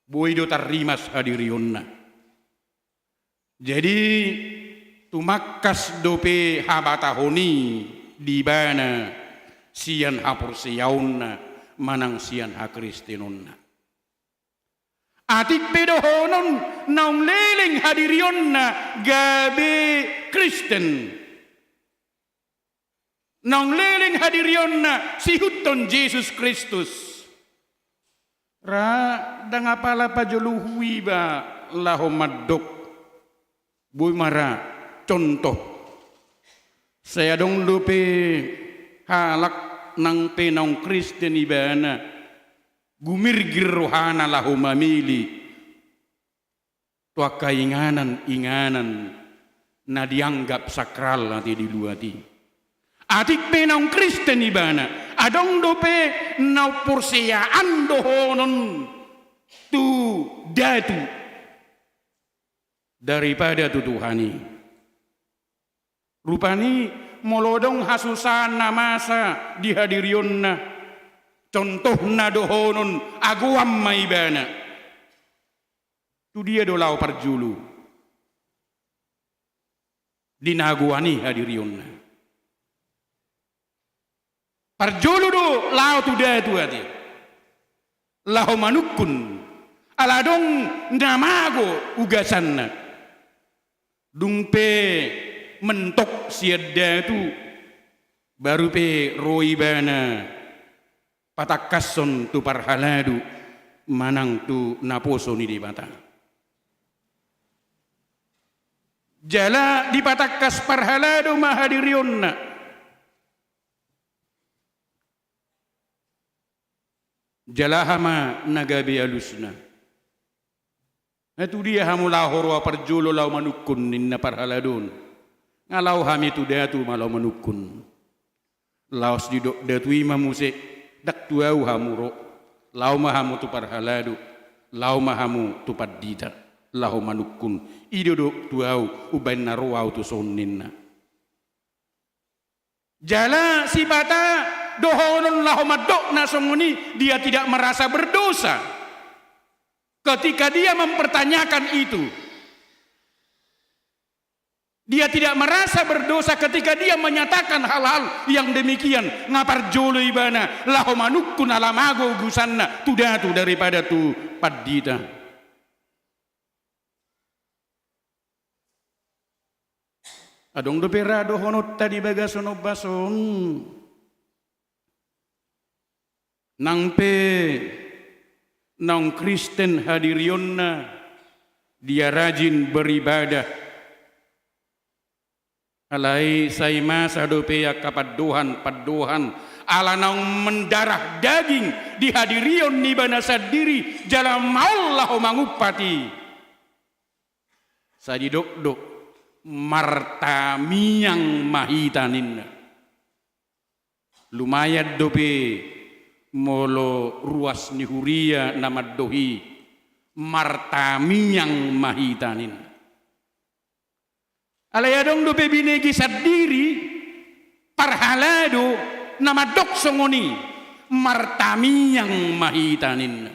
boi do tarrimas hadirionna. Jadi, tumangkas dope habatahon i di ibana sian haporseaonna manang sian hakristenonna. Atik pe dohonon naung leleng hadirionna gabe Kristen. Naung leleng hadirionna siihuthon Jesus Kristus. Ra ndang apala pajolo huiba laho mandok. Boi ma ra contoh. Sai adong dope halak nang pe naung Kristen ibana, gumirgir rohana laho mamele tu angka inganan-inganan na dianggap sakral ate di luat i. Atik pe naung Kristen ibana, adong dope na umporseaan dohonon tu datu daripada tu Tuhan i. Rupani molo adong hasusaan na masa di hadirionna, contohna dohonon agoan ma ibana. Tu dia do laho parjolo di na agoan i hadirionna? Parjolo do laho tu datu ate. Laho manungkun, ala adong na mago ugasanna. Dung pe mentok sian datu, baru pe ro ibana patangkashon tu parhalado manang tu naposo ni Debata. Jala dipatangkas parhalado ma hadirionna. Jala aha ma na gabe alusna? Na tudia hamu laho ro parjolo laho manungkun, ninna parhalado on. Nga laho hami tu datu ma laho manungkun. Laos didok datu i ma muse, ndang tu ahu hamu ro. Laho ma hamu tu parhalado. Laho ma hamu tu pandita laho manungkun. I do dok tu ahu, umbahen na ro ahu tu son, ninna. Jala sipata dohonon laho mandok na songon i, dia tidak merasa berdosa ketika dia mempertanyakan itu. Dia tidak merasa berdosa ketika dia menyatakan hal-hal yang demikian. Nga parjolo ibana laho manungkun ala mago urusanna tu datu daripada tu pandita. Adong dope ra dohononta di bagasan ombas on. Nang pe naung Kristen hadirionna, dia rajin beribadah. Alai sai masa dope angka pandohan-pandohan ala naung mendarah daging di hadirion ni ibana sandiri jala maol laho mangumpat i. Sai didok do, martamiang ma hita, ninna. Lumayan dope molo ruas ni huria na mandok i, martamiang ma hita, ninna. Alai adong dope binege sandiri parhalado na mandok songon i, martamiang ma hita, ninna.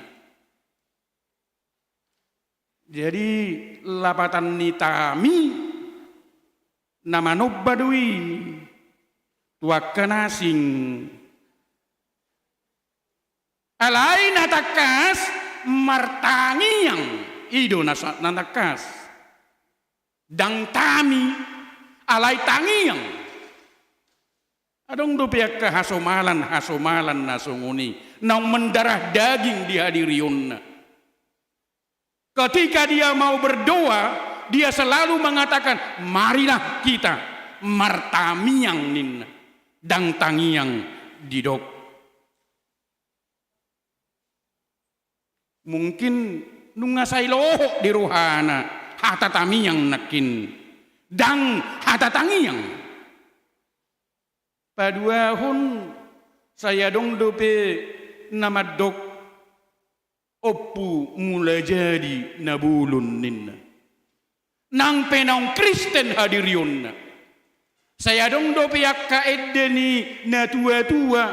Jadi lapatan ni tami na manomba do i tu angka na asing. Alai na tangkas martangiang, i do na sa-, na tangkas. Ndang tami, alai tangiang. Adong dope angka hasomalan-hasomalan na songon i naung mendarah daging di hadirionna. Ketika dia mau berdoa, dia selalu mengatakan, marilah kita martamiang, ninna. Ndang tangiang didok. Mungkin nunga sai lohot di rohana hata tamiang nangkin. Ndang hata tangiang. Paduahon, sai adong dope na mandok, Ompu Mulajadi Na Bolon, ninna. Nang pe naung Kristen hadirionna, sai adong dope angka ende ni natua-tua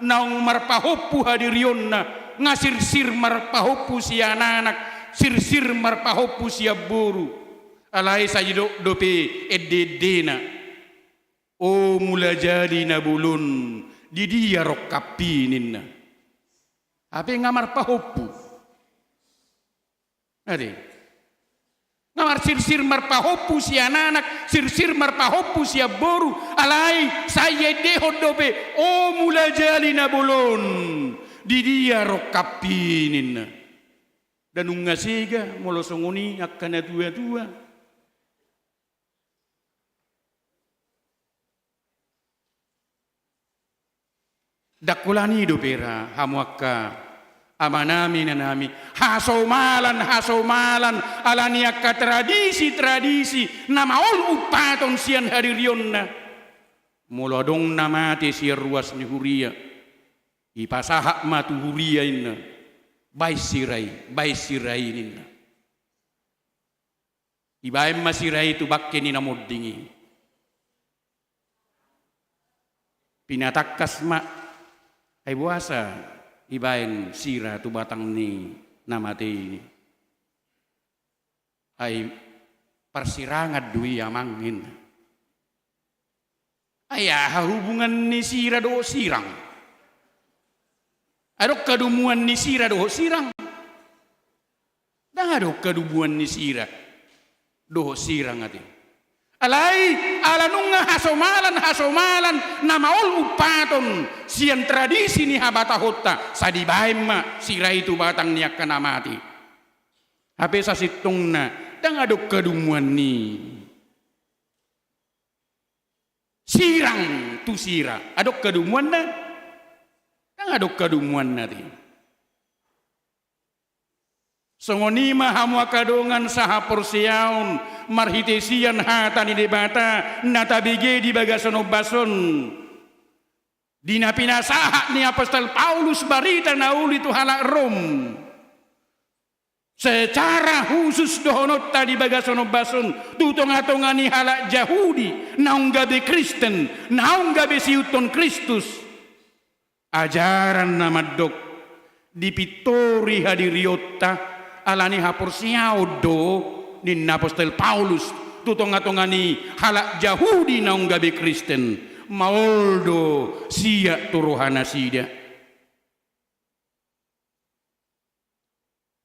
naung marpahompu hadirionna, nga sirsir marpahompu sian anak, sirsir marpahompu sian boru. Alai sai didok dope ende-endena, O Mulajadi Na Bolon, di dia rongkappi, ninna. Hape nga marpahompu. Ate. Nga marsirsir marpahompu sian anak, sirsir marpahompu sian boru, alai sai diendehon dope, O Mulajadi Na Bolon, di dia rongkappi, ninna. Nda nunga sega molo songon i angka natua-tua. Ndang holan i dope ra hamu angka amanami, inanami, hasomalan-hasomalan ala ni angka tradisi-tradisi na maol umpaton sian hadirionna. Molo adong na mate sian ruas ni huria, ipasahat ma tu huria, inna. Baen sira i, baen sira i, ninna. Ibaen ma sira i tu bangke ni na monding i. Pinatangkas ma, ai boasa ibaen sira tu batang ni na mate i? Ai parsirangan do i, amang, ninna. Ai aha hubungan ni sira dohot sirang? Adong hadomuan ni sira dohot sirang? Ndang adong hadomuan ni sira dohot sirang, ate. Alai ala nunga hasomalan-hasomalan na maol umpaton sian tradisi ni habatahonta, sai dibaen ma sira i tu batang ni angka na mate. Hape sasintongna ndang adong hadumuanna i. Sirang tu sira. Adong hadumuanna? Ndang adong hadumuanna, ate. Songon i ma hamu angka dongan sahaporseaon, marhite sian hata ni Debata na tabege di bagasan ombas on, di na pinasahat ni apostel Paulus barita na uli tu halak Rom. Secara khusus dohononta di bagasan ombas on tu tonga-tonga ni halak Jahudi naung gabe Kristen, naung gabe siihuthon Kristus. Ajaran na mandok dipintori hadirionta ala ni haporseaon do, ninna apostel Paulus, tu tonga-tonga ni halak Jahudi naung gabe Kristen. Maol do siat tu rohanasida.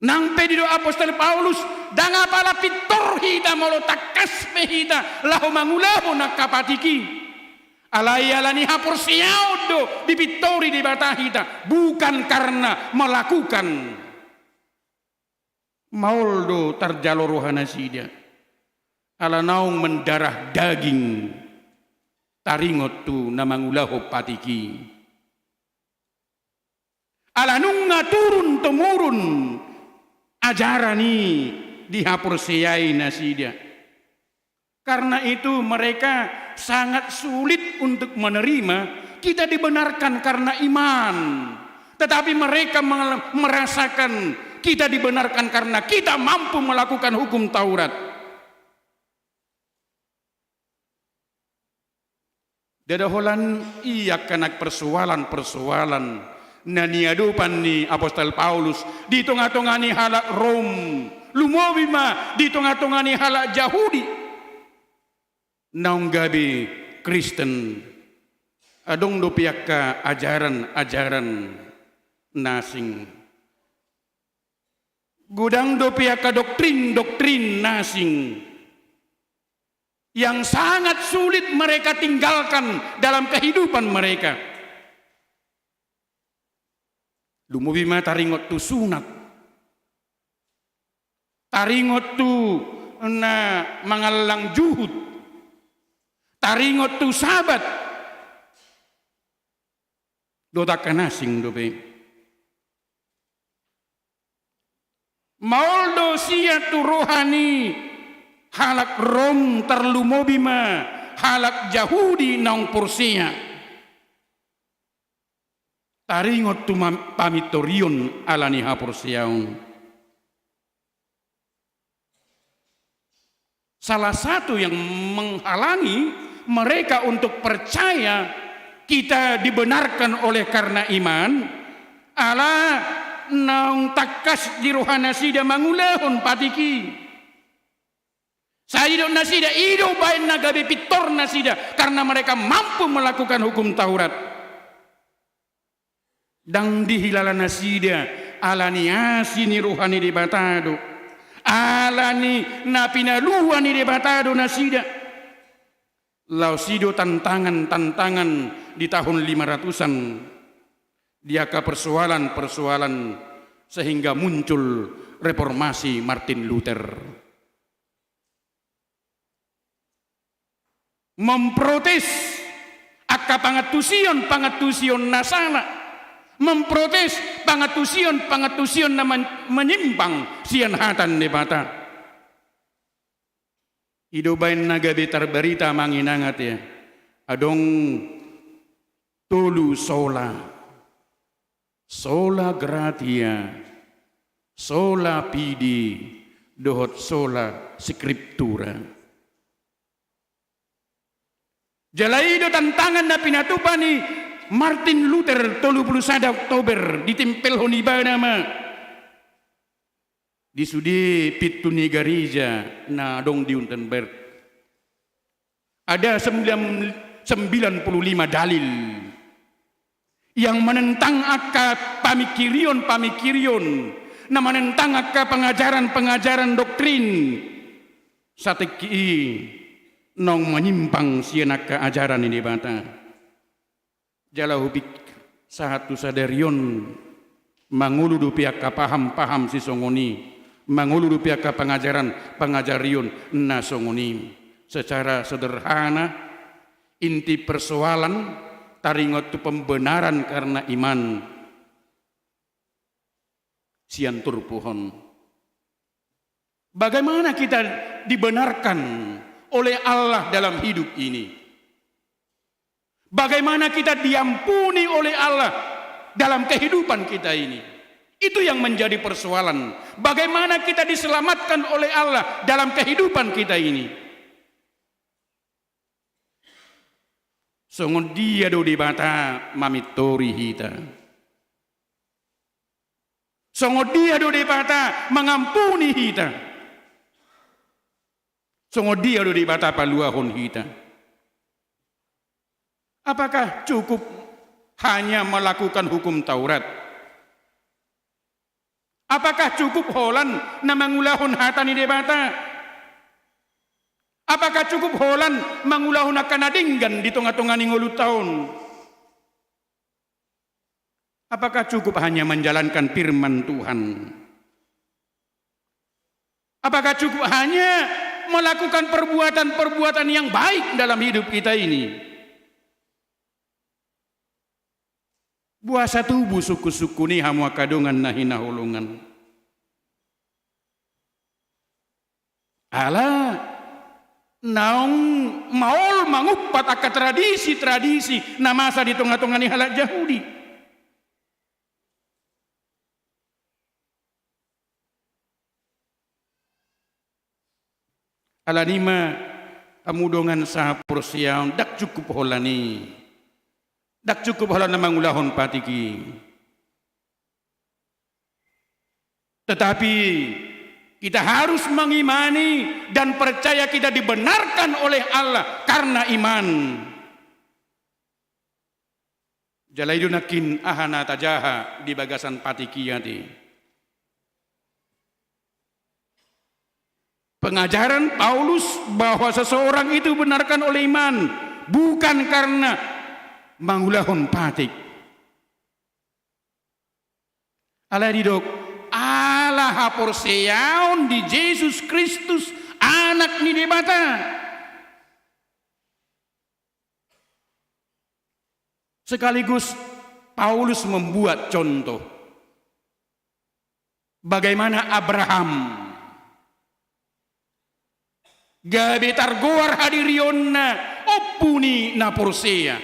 Nang pe didok apostel Paulus, ndang apala pintor hita molo tangkas pe hita laho mangulahon angka patik i. Alai ala ni haporseaon do dipintori Debata hita, bukan karena melakukan. Maol do tarjalo rohanasida ala naung mendarah daging taringot tu na mangulahon patik i. Ala nunga turun temurun ajaran i dihaporseai nasida. Karena itu mereka sangat sulit untuk menerima kita dibenarkan karena iman. Tetapi mereka mengal-, merasakan kita dibenarkan karena kita mampu melakukan hukum Taurat. Ndada holan i angka na persoalan-persoalan na niadopan ni apostel Paulus di tonga-tonga ni halak Rom, lumobi ma di tonga-tonga ni halak Jahudi naung gabe Kristen. Adong dope angka ajaran-ajaran na asing. Godang dope angka doktrin-doktrin na asing yang sangat sulit mereka tinggalkan dalam kehidupan mereka. Lumobi ma taringot tu sunat, taringot tu na mangallang juhut, taringot tu Sabat. Dohot angka na asing dope. Maol do siat tu roha ni halak Rom, tarlumobi ma halak Jahudi naung porsea. Taringot tu mam-, pamintorion ala ni haporseaon. Salah satu yang menghalangi mereka untuk percaya kita dibenarkan oleh karena iman, ala naung tangkas di rohanasida mangulahon patik i. Sai didok nasida, i do baen na gabe pintor nasida, karena mereka mampu melakukan hukum Taurat. Ndang dihilala nasida ala ni asi ni roha ni Debata do, ala ni na pinaluan ni Debata do nasida. Laos i do tantangan-tantangan di tahun lima ratusan, di angka persoalan-persoalan sehingga muncul reformasi Martin Luther. Memprotes angka pangantusion-pangantusion na sala, memprotes pangantusion-pangantusion na men-, menyimpang sian hata ni Debata. I do baen na gabe tarbarita amang inang ate, adong tolu sola. Sola gratia, sola fide, dohot sola scriptura. Jala i do tantangan na pinatupa ni Martin Luther tolu pulu sada Oktober, ditempelhon ibana ma di sude pintu ni gareja na adong di Wittenberg. Ada sembilan, sembilan puluh lima dalil yang menentang angka pamingkirion-pamingkirion, na menentang angka pengajaran-pengajaran doktrin. Satingki i naung manyimpang sian angka ajaran ni Debata. Jala hupik sahat tu sadari on mangolu dope angka paham-paham sisongon i, mangolu dope angka pangajaran-pangajarion na songon i. Secara sederhana, inti persoalan taringot tu pembenaran karena iman sian turpuk on. Bagaimana kita dibenarkan oleh Allah dalam hidup ini? Bagaimana kita diampuni oleh Allah dalam kehidupan kita ini? Itu yang menjadi persoalan. Bagaimana kita diselamatkan oleh Allah dalam kehidupan kita ini? Songon dia do Debata mamintori hita? Songon dia do Debata mangampuni hita? Songon dia do Debata paluahon hita? Apakah cukup hanya melakukan hukum Taurat? Apakah cukup holan na mangulahon hata ni Debata? Apakah cukup holan mangulahon angka na denggan di tonga-tonga ni ngolunta on? Apakah cukup hanya menjalankan firman Tuhan? Apakah cukup hanya melakukan perbuatan-perbuatan yang baik dalam hidup kita ini? Boasa tubu sungkun-sungkun i, hamu angka dongan na hinaholongan? Ala naung maol mangumpat angka tradisi-tradisi na masa di tonga-tonga ni halak Jahudi. Alani i ma, hamu dongan sahaporseaon, ndang cukup holan i. Ndang cukup holan na mangulahon patik i. Tetapi kita harus mengimani dan percaya kita dibenarkan oleh Allah karena iman. Jala i do nangkin aha na tajaha di bagasan patik i ate. Pengajaran Paulus bahwa seseorang itu dibenarkan oleh iman, bukan karena mangulahon patik. Alai didok, ala haporseaon di Jesus Kristus, Anak ni Debata. Sekaligus Paulus membuat contoh bagaimana Abraham gabe targoar hadirionna ompu ni na porsea.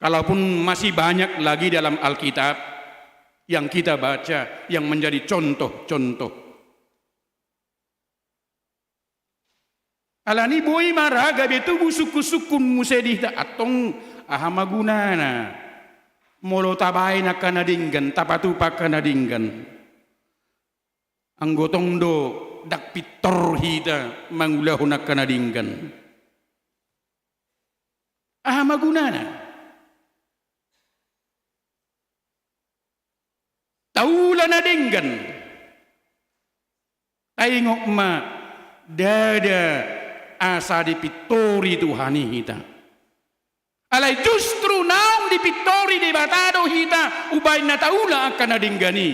Kalaupun masih banyak lagi dalam Alkitab yang kita baca yang menjadi contoh-contoh. Alani i boi ma ra gabe tubu sungkun-sungkun muse di hita, antong aha ma gunana molo tabaen angka na denggan, tapatupa angka na denggan, anggo tong do ndang pintor hita mangulahon angka na denggan? Aha ma gunana? Taula na denggan. Taingot ma, ndada asa dipintori Tuhan i hita. Alai justru naung dipintori Debata do hita umbahen na taula angka na denggan i.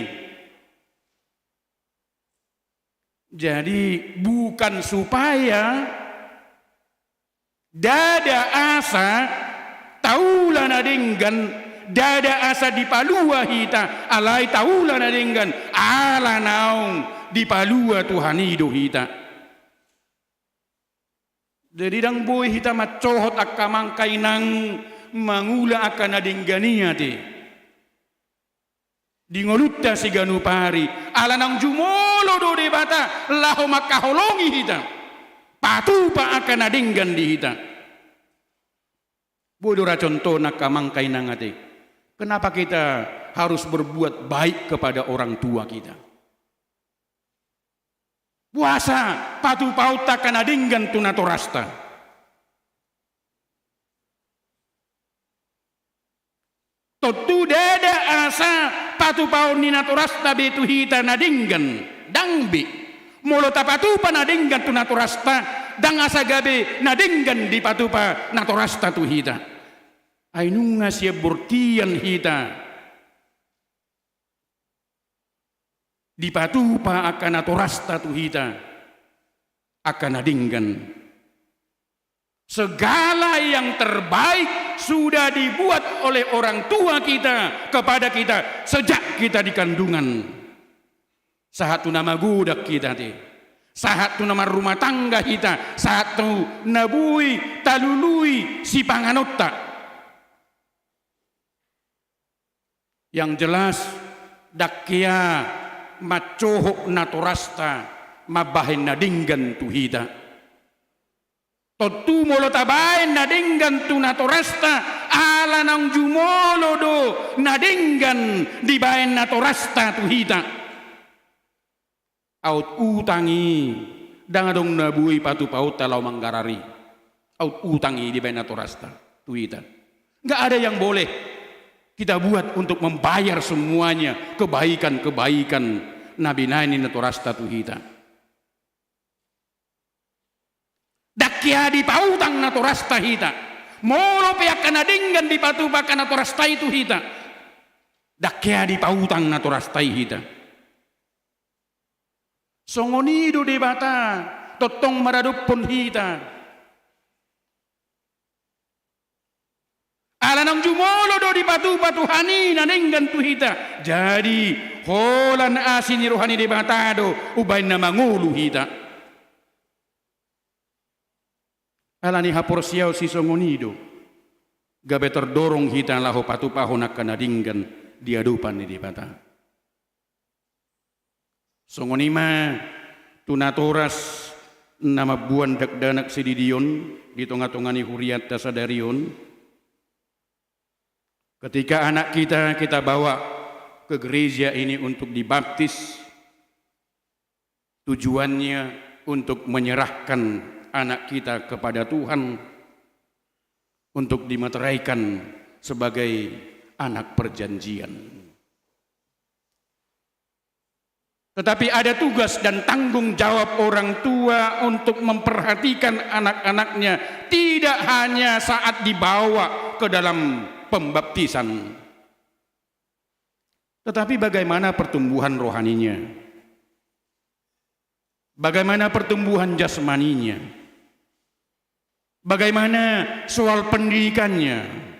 Jadi, bukan supaya ndada asa taula na denggan, ndada asa dipalua hita, alai taula na denggan ala naung dipalua Tuhan i do hita. Jadi, ndang boi hita mansohot angka amang inang mangula angka na denggan i ate. Di ngolunta siganup ari, ala naung jumolo do Debata laho mangkaholongi hita, patupa angka na denggan di hita. Boi do ra contohna angka amang inang ate. Kenapa kita harus berbuat baik kepada orang tua kita? Boasa patupaonta angka na denggan tu natorasta? Tontu ndada asa patupaon ni natorasta be tu hita na denggan, ndang be. Molo tapatupa na denggan tu natorasta, ndang asa gabe na denggan dipatupa natorasta tu hita. Ai nunga sian bortian hita dipatupa angka natorasta tu hita angka na denggan. Segala yang terbaik sudah dibuat oleh orang tua kita kepada kita sejak kita di kandungan. Sahat tu na magodang hita te, sahat tu na marrumah tangga hita, sahat tu na boi talului sipanganonta. Yang jelas, ndang hea mansohot natorasta mambahen na denggan tu hita. Tontu molo tabahen na denggan tu natorasta, ala naung jumolo do na denggan dibahen natorasta tu hita. Aut utang i, ndang adong na boi patupaonta laho manggarar i. Aut utang i dibahen natorasta tu hita. Nggak ada yang boleh kita buat untuk membayar semuanya kebaikan-kebaikan na binahen ni natorasta tu hita. Ndang hea dipautang natorasta hita. Molo pe angka na denggan dipatupa angka natorasta i tu hita, ndang hea dipautang natorasta i hita. Songon i do Debata tongtong maradophon hita. Ala naung jumolo do dipatupa Tuhan i na denggan tu hita. Jadi, holan asi ni roha ni Debata do umbahen na mangolu hita. Ala ni haporseaon sisongon i do gabe tardorong hita laho patupahon angka na denggan di adopan ni Debata. Songon i ma tu natoras na mamboan dakdanak sididion di tonga-tonga ni hurianta sadari on. Ketika anak kita, kita bawa ke gereja ini untuk dibaptis, tujuannya untuk menyerahkan anak kita kepada Tuhan, untuk dimeteraikan sebagai anak perjanjian. Tetapi ada tugas dan tanggung jawab orang tua untuk memperhatikan anak-anaknya, tidak hanya saat dibawa ke dalam pembaptisan. Tetapi bagaimana pertumbuhan rohaninya? Bagaimana pertumbuhan jasmaninya? Bagaimana soal pendidikannya?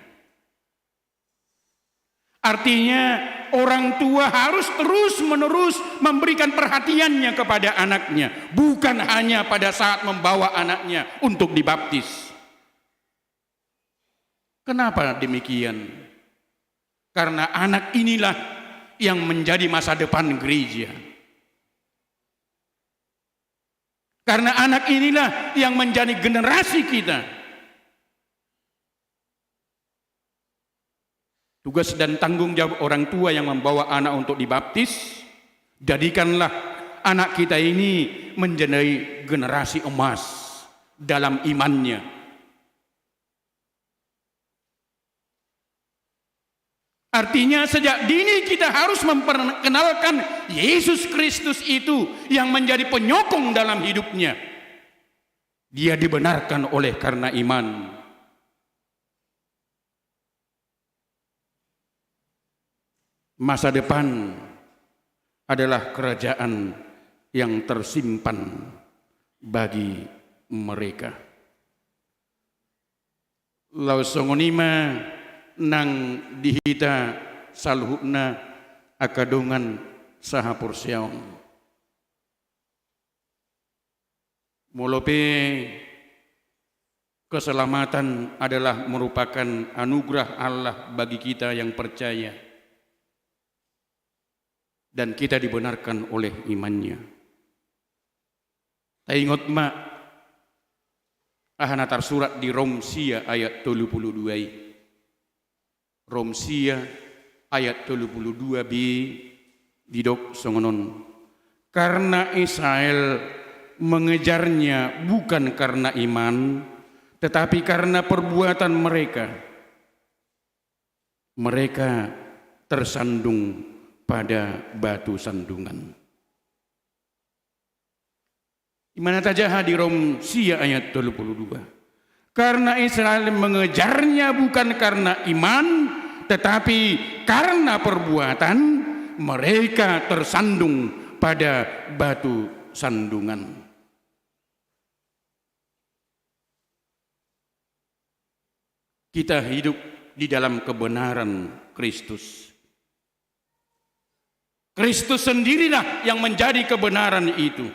Artinya, orang tua harus terus-menerus memberikan perhatiannya kepada anaknya, bukan hanya pada saat membawa anaknya untuk dibaptis. Kenapa demikian? Karena anak inilah yang menjadi masa depan gereja. Karena anak inilah yang menjadi generasi kita. Tugas dan tanggung jawab orang tua yang membawa anak untuk dibaptis, jadikanlah anak kita ini menjadi generasi emas dalam imannya. Artinya, sejak dini kita harus memperkenalkan Yesus Kristus itu yang menjadi penyokong dalam hidupnya. Dia dibenarkan oleh karena iman. Masa depan adalah kerajaan yang tersimpan bagi mereka. Laos songon i ma nang di hita saluhutna angka dongan sahaporseaon. Molo pe keselamatan adalah merupakan anugerah Allah bagi kita yang percaya, dan kita dibenarkan oleh imannya. Taingot ma aha na tarsurat di Rom sia ayat tolu pulu dua i. Rom sia ayat tolu pulu dua b didok songon on. Karena Israel mengejarnya bukan karena iman, tetapi karena perbuatan mereka. Mereka tersandung pada batu sandungan. Ima na tajaha di Rom sia ayat tolu pulu dua. Karena Israel mengejarnya bukan karena iman, tetapi karena perbuatan, mereka tersandung pada batu sandungan. Kita hidup di dalam kebenaran Kristus. Kristus sendirilah yang menjadi kebenaran itu.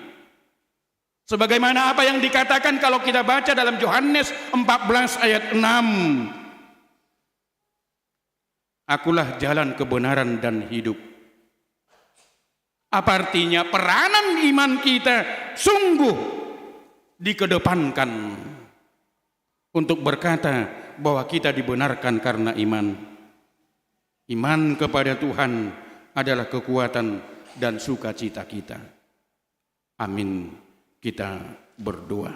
Sebagaimana apa yang dikatakan kalau kita baca dalam Yohanes empat belas ayat enam. "Akulah jalan, kebenaran, dan hidup." Apa artinya? Peranan iman kita sungguh dikedepankan untuk berkata bahwa kita dibenarkan karena iman. Iman kepada Tuhan adalah kekuatan dan sukacita kita. Amin. Kita berdoa.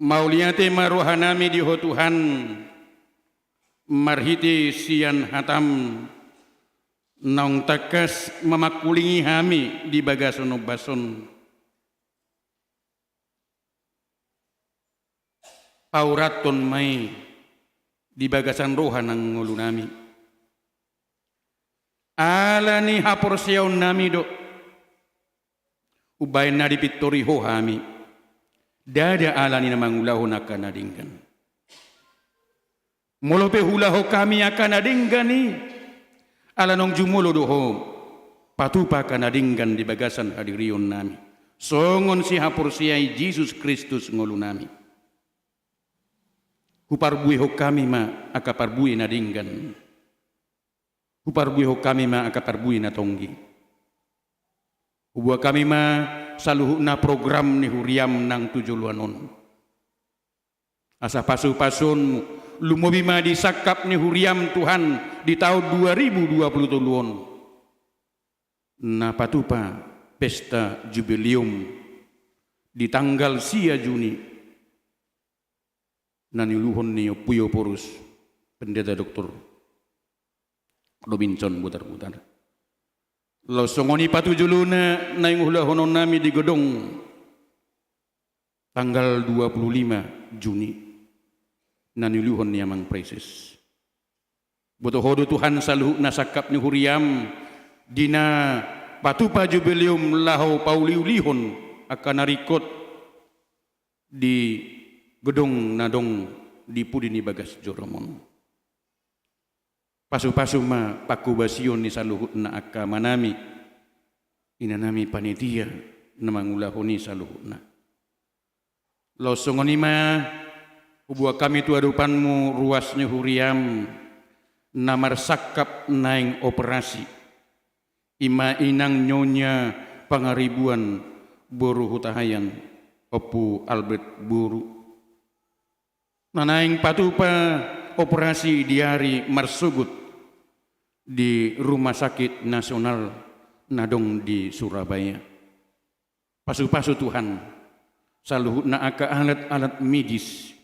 Mauliate ma rohanami di Ho Tuhan, marhite sian hataM naung tangkas mamangkulingi hami di bagasan ombas on. Paurathon ma i di bagasan roha nang ngolunami. Ala ni haporseaonnami do umbahen na dipintori Ho hami, ndada ala ni na mangulahon angka na denggan. Molo pe huulahon hami angka na denggan i, ala naung jumolo do Ho patupa angka na denggan di bagasan hadirionnami, songon sihaporseai Jesus Kristus ngolunami. Huparbuehon hami ma angka parbue na denggan. Huparbuehon hami ma angka parbue na tonggi. Huboan hami ma saluhutna program ni huriaM nang tu joloan on. Asa pasu-pasuonMu lumobi ma di sangkap ni huriaM, Tuhan, di taon dua ribu dua pulu tolu on. Na patupa pesta jubileum di tanggal sia Juni, na niuluhon ni Ompu Ioporus, Pendeta Doktor Robinson Butarbutar. Laos songon i patujolona naeng ulahonon nami di godong, tanggal dua pulu lima Juni, na niuluhon ni Amang Praeses. Boto Ho do Tuhan saluhutna sangkap ni huriaM, di na patupa jubileum laho pauliulihon angka na ringkot di godong na adong di pudi ni bagas joroM on. Pasu-pasu ma pangkobasion ni saluhutna angka amanami, inanami panitia, na mangulahon i saluhutna. Laos songon i ma huboan hami tu adopanMu ruas ni huriaM na marsangkap naeng operasi. I ma inang Nyonya Pangaribuan boru Hutahaean, Ompu Albert boru, na naeng patupa operasi di ari marsogot di Rumah Sakit Nasional na adong di Surabaya. Pasu-pasu Tuhan saluhutna angka alat-alat medis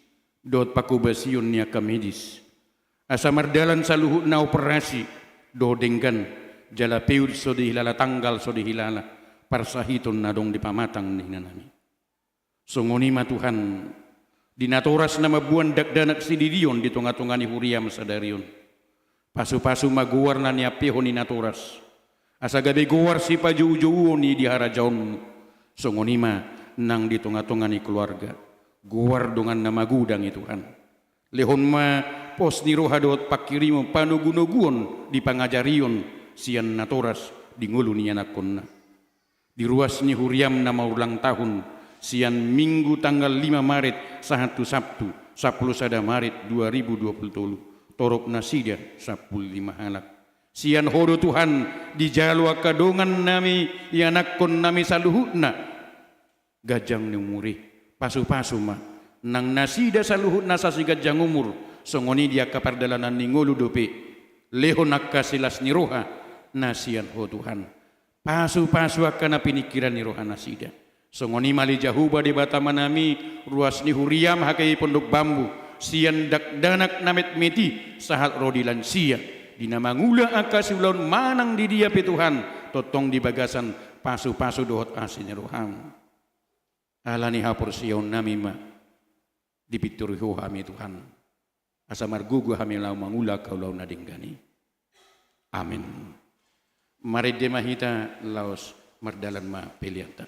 dohot pangkobasion ni angka medis, asa mardalan saluhutna operasi dohot denggan, jala peut so dihilala, tanggal so dihilala, parsahiton na adong di pamatang ni inanami. Songon i ma Tuhan, di natoras na mamboan dakdanak sididion di tonga-tonga ni huriaM sadari on, pasu-pasu ma goar na niampehon ni natoras, asa gabe goar sipajou-jouon i di harajaonMu. Songon i ma nang di tonga-tonga ni keluarga, goar dongan na magodang i Tuhan. Lehon ma pos ni roha dohot panghirimon, panogu-noguon di pangajarion sian natoras di ngolu ni anakkonna. Di ruas ni huriaM na marulang tahun, sian Minggu tanggal lima Maret sahat tu Sabtu sampulu sada Maret dua ribu dua pulu tolu, torop nasida sampulu lima halak. Sian Ho do Tuhan dijalo angka dongan nami, ianakkon nami saluhutna ganjang ni umur i. Pasu-pasu ma nang nasida saluhutna sasi ganjang umur, songon i di angka pardalanan ni ngolu dope, lehon angka silas ni roha na sian Ho Tuhan. Pasu-pasu angka na piningkiran ni roha nasida. Songon i ma ale Jahowa Debata amanami, ruas ni huriaM HKI Pondok Bambu, sian dakdanak na metmet i sahat ro di lansia, di na mangula angka siulaon manang di dia pe Tuhan, tongtong di bagasan pasu-pasu dohot asi ni roham. Ala ni haporseaonnami ma dipintori Ho hami Tuhan, asa margogo hami laho mangula angka ulaon na denggan i. Amen. Marende ma hita laos mardalan ma peleanta.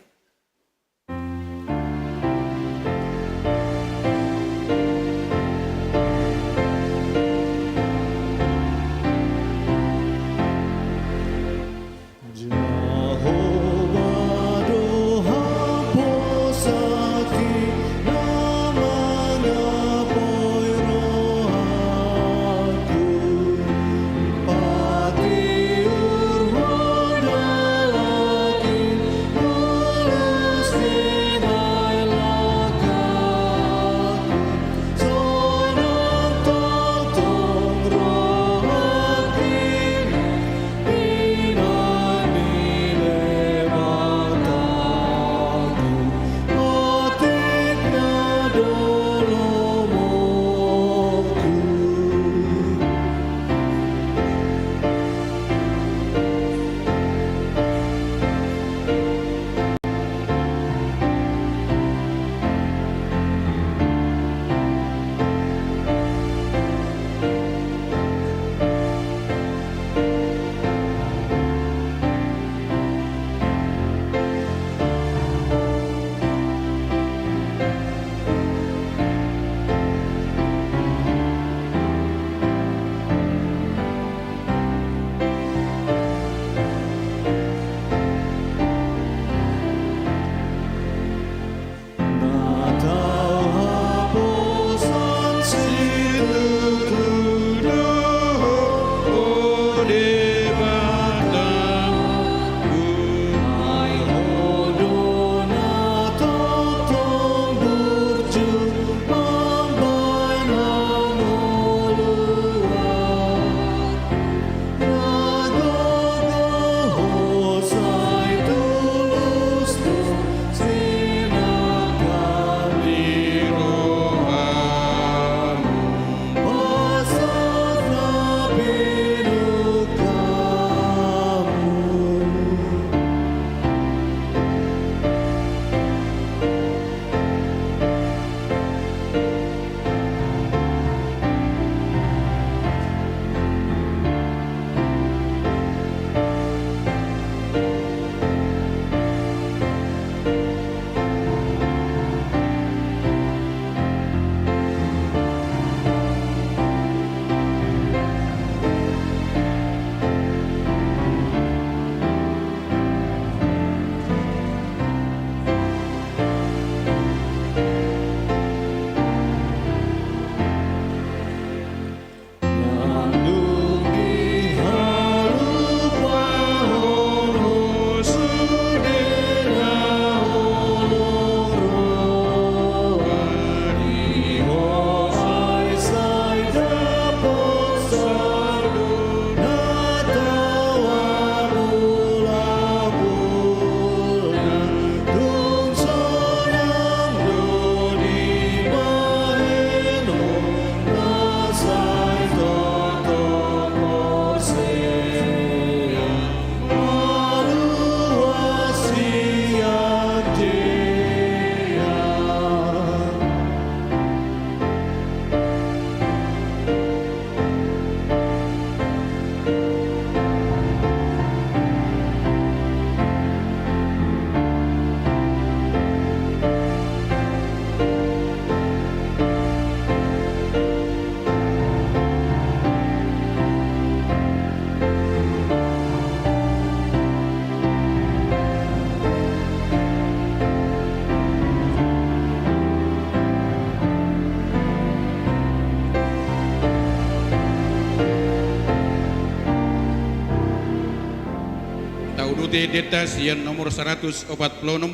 Tauduti deta sian nomor saratus opat pulu onom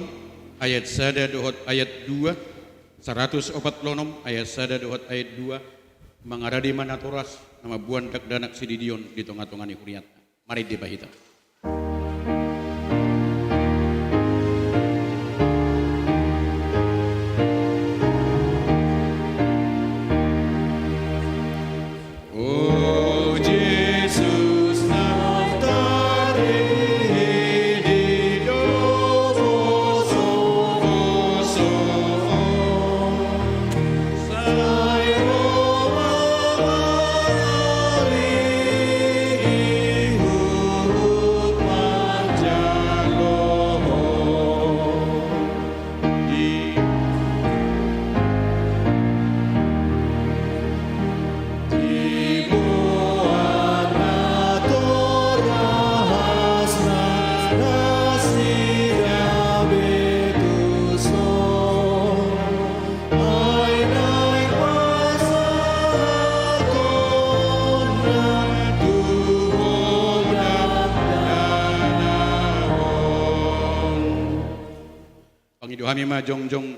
ayat sada dohot ayat dua. Saratus opat pulu onom ayat sada dohot ayat dua. Mangaradi ma natoras na mamboan dakdanak sididion di tonga-tonga ni hurianta. Marende ma hita. O Jesus na tarhedi do Ma jongjong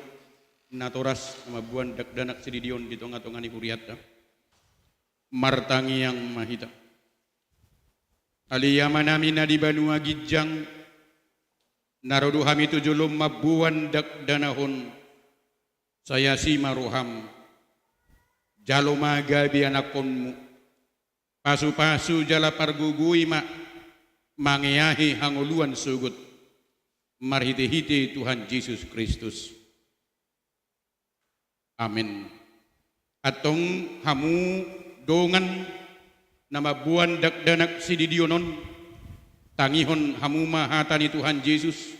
natoras na mamboan dakdanak sididi on di tongatonga ni hurianta. Martangiang ma hita. Ale Amanami na di banua ginjang, na ro do hami tu jolom mamboan dakdanak on, sai asi ma roham. Jalo ma gabe anakkonmu. Pasupasu jala pargogoi ma mangeahi hangoluan sogot, marhitehite Tuhan Jesus Kristus. Amen. Antong hamu dongan na mamboan dakdanak sididion on, tangihon hamu ma hata ni Tuhan Jesus,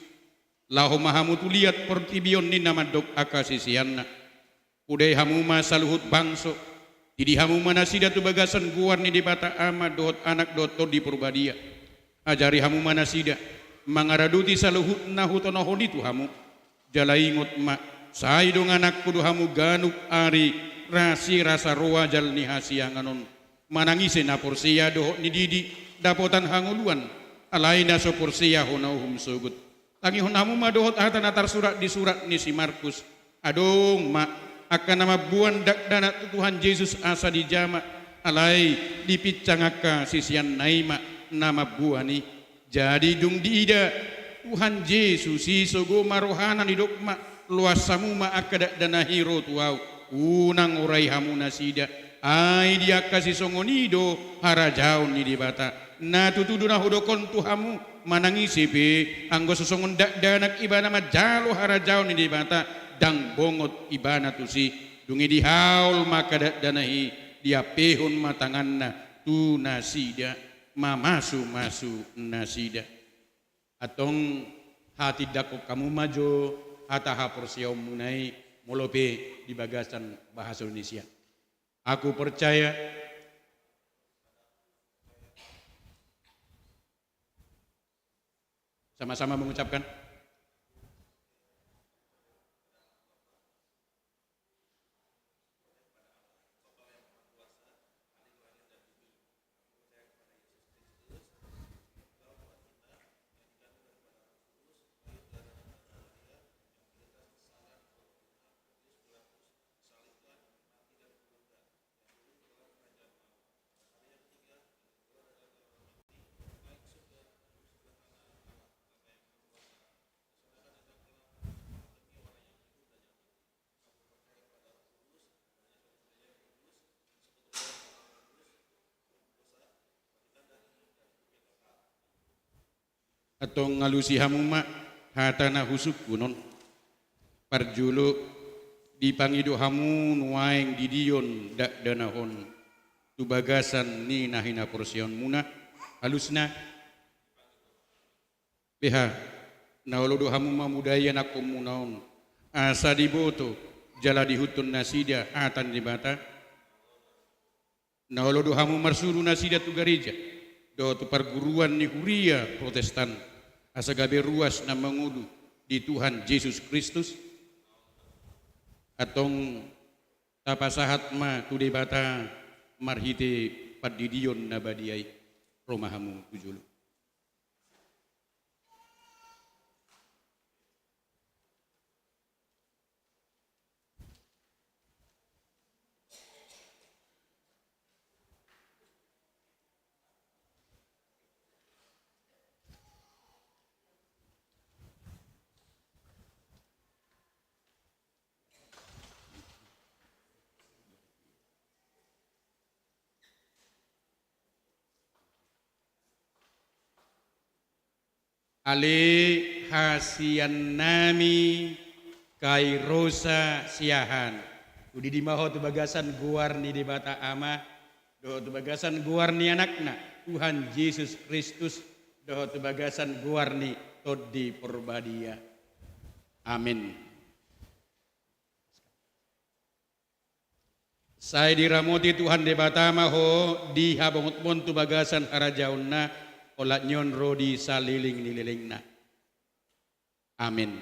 laho ma hamu tu liat portibi on ninna mandok angka siseanna. Podai hamu ma saluhut bangso, didi hamu ma nasida tu bagasan goar ni Debata Ama dohot Anak dohot Tondi Porbadia. Ajari hamu ma nasida mangaradoti saluhut na hutonohon i tu hamu. Jala ingot ma, sai dongananku do hamu ganup ari rasirasa roa jala ni hasiangan on. Manang ise na porsea dohot nididi dapotan hangoluan, alai na so porsea hona uhum sogot. Tangihon hamu ma dohot hata na tarsurat di surat ni si Markus. Adong ma angka na mamboan dakdanak tu Tuhan Jesus asa dijama, alai dipinsang angka siseanna i ma na mamboan i. Jadi dung diida Tuhan Jesus i, sogo ma rohana, didok ma, loas hamu ma angka dakdanak i ro tu ahu, unang orai hamu nasida. Ai di angka sisongon i do harajaon ni Debata. Na tutu do na hudok on tu hamu, manang ise pe anggo so songon dakdanak ibana manjalo harajaon ni Debata, ndang bongot ibana tusi. Dung i dihaol ma angka dakdanak i, diampehon ma tanganna tu nasida, mamasumasu nasida. Antong hatindangkon hamu ma jo hata haporseaonmuna i, molo pe di bagasan bahasa Indonesia. Aku percaya. Sama-sama mengucapkan. Antong alusi hamu ma hata na husungkun on. Parjolo, dipangido hamu nuaeng didion dakdanak on tu bagasan ni na hinaporseaonmuna, alusna. Beha, na olo do hamu mamodai anakkonmuna on asa diboto jala diihuthon nasida hata ni Debata? Na olo do hamu marsuru nasida tu gareja dohot tu parguruan ni huria Protestan, asa gabe ruas na mangolu di Tuhan Jesus Kristus? Antong tapasahat ma tu Debata marhite pandidion na badia i. Ro ma hamu tu jolo. Ale hasiannami Kairosa Siahaan, tu didi ma ho tu bagasan goar ni Debata Ama, dohot tu bagasan goar ni Anakna Tuhan Jesus Kristus, dohot tu bagasan goar ni Tondi Porbadia. Amen. Sai diramoti Tuhan Debata ma ho di habongotmon tu bagasan harajaonna, olat ni on ro di saleleng ni lelengna. Amen.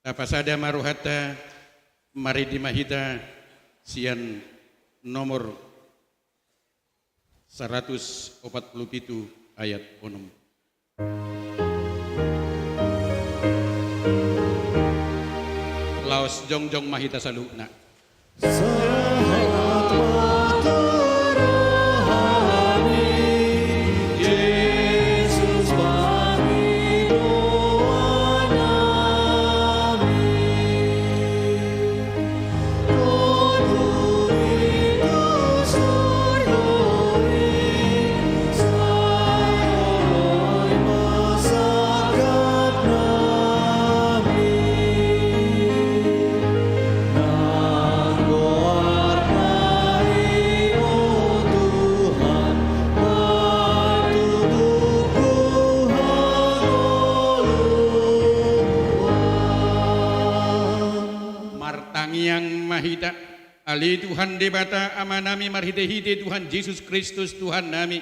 Tapasada ma rohanta Marende ma hita sian nomor saratus opat pulu pitu ayat onom. Laos jongjong ma hita saluhutna. Sahat ma tu rohami, Jesus pangidoan nami. Martangiang ma hita. Ale Tuhan Debata Amanami, marhitehite Tuhan Jesus Kristus Tuhannami,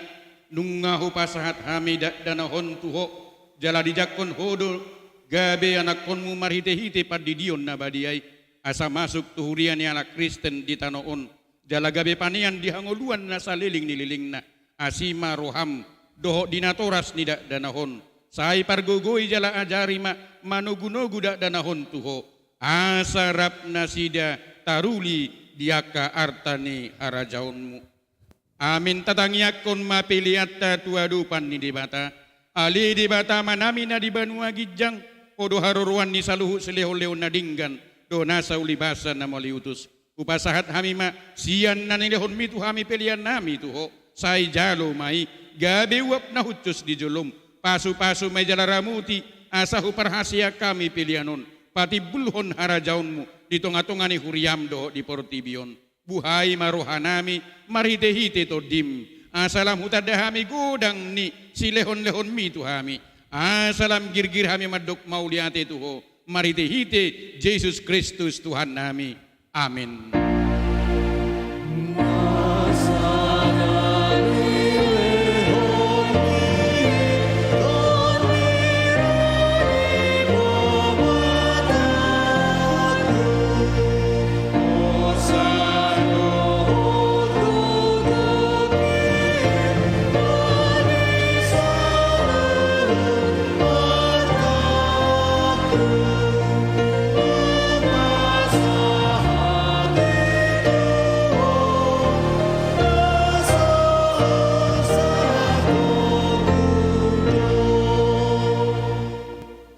nunga hupasahat hami dakdanak on tu Ho, jala dijangkon Ho do gabe anakkonmu marhitehite pandidion na badia i, asa masuk tu huria ni halak Kristen di tano on, jala gabe panean di hangoluan na saleleng ni lelengna. Asi ma roham dohot di natoras ni dakdanak on, sai pargogoi jala ajari ma manogunogu dakdanak on tu Ho, asa rap nasida taruli di angka arta ni harajaonmu. Amin. Tatangiangkon ma peleanta tu adopan ni Debata. Ale Debata Amanami na di banua ginjang, Ho do haroroan ni saluhut silehonlehon na denggan dohot nasa ulibasa na mauliutus. Hupasahat hami ma sian na nilehonmi tu hami peleannami tu Ho, sai jalo ma i gabe uap na hushus di jolom. Pasupasu ma i jala ramoti, asa huparhaseang hami pelean on patimbulhon harajaonmu di tongatonga ni huriam dohot di portibi on. Buhai ma rohanami marhitehite Tondim, asa lam hutanda hami godang ni silehonlehonmi tu hami, asa lam girgir hami mandok mauliate tu Ho, marhitehite Jesus Kristus Tuhannami. Amin.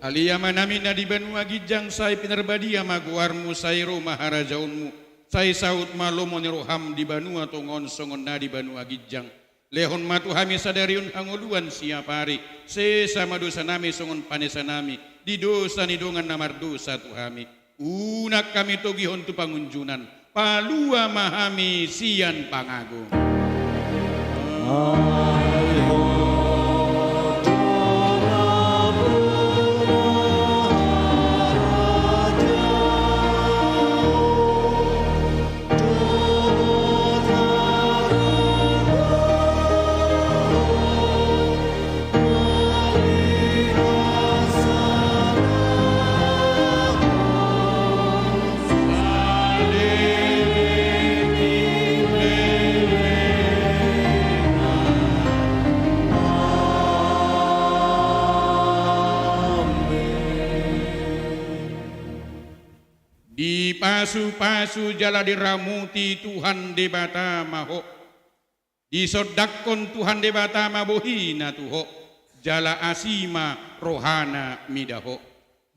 Ale Amanami na di banua ginjang, sai pinarbadia ma goarmu, sai ro ma harajaonmu, sai saut ma lomo ni roham di banua tonga on songon na di banua ginjang. Lehon ma tu hami sadari on hangoluan siapari, sesa ma dosanami songon panesanami di dosa ni dongan na mardosa tu hami. Unang hami togihon tu pangunjunan, palua ma hami sian pangago. Dipasupasu jala diramoti Tuhan Debata ma ho. Disondangkon Tuhan Debata ma bohina tu ho, jala asi ma rohana mida ho.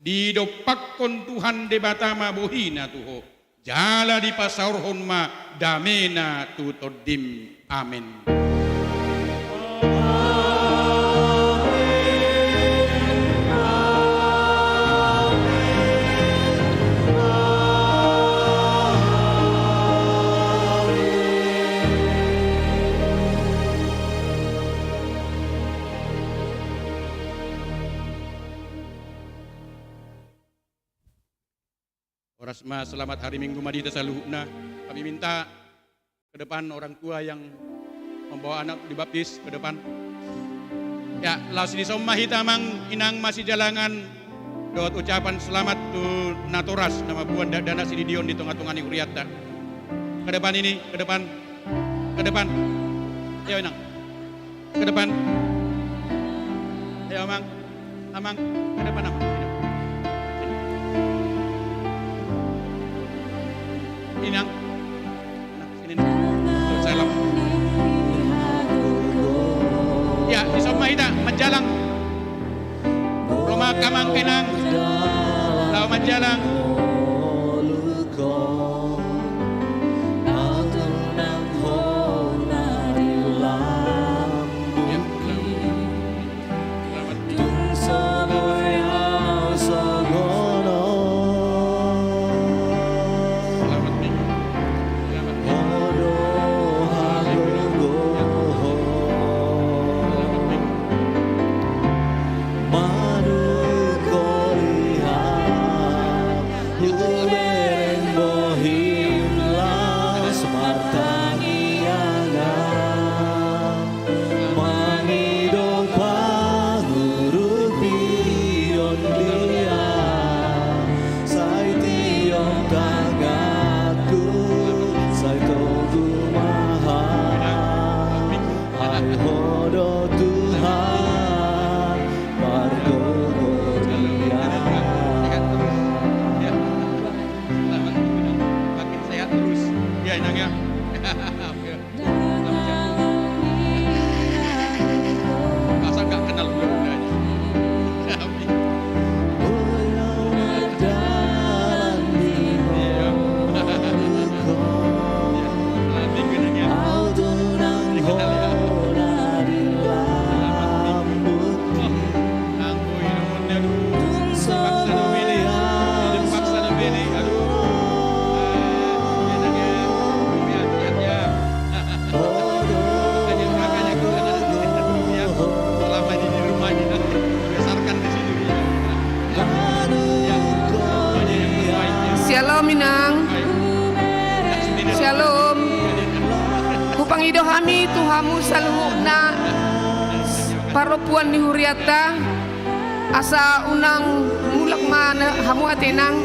Didompakkon Tuhan Debata ma bohina tu ho, jala dipasaorhon ma damena tu tondim. Amen. Horas ma, selamat hari Minggu ma di hita saluhutna. Kami minta ke depan orang tua yang membawa anak dibaptis ke depan. Ya, laos dison ma hita, amang inang masijalangan. Dohot ucapan selamat tu natoras na mamboan dakdanak sididion di tongatonga ni hurianta. Ke depan ini, ke depan. Ke depan. Ayo, Inang. Ke depan. Ayo, Amang. Amang, ke depan, Amang. Inang. Inang, sini. Tuh, salam. Ya, dison ma hita, manjalang. Ro ma amang, inang. Laho manjalang. Ya, selamat. Selamat. Selamat minggu. Selamat minggu. Selamat minggu. Hubereng bohim las martangiangan, mangido pangurupion dia, sai tiop tanganku, sai togu ma hami. Ai Ho do Tuhan, margogo dia. Selamat, Inang. Makin sehat terus. Ya, Inang, ya. Oke. Selamat, ya. Masa nggak kenal gua udah aja. Amin. Iya. Iya. Selamat minggu, Inang, ya. Dikenal, ya. Selamat minggu. Ampun, aduh. Dipaksa do bini. Dipaksa do bini. Aduh. Eh, enak ya. Lihat, lihat ya. Makanya, makanya kita, ya, selama ini di rumah ini, besarkan di sini, ya. Ya. Shalom, Inang. Shalom. Hupangido hami tu hamu saluhutna parompuan ni hurianta, asa unang mulak ma na hamu ate, Inang.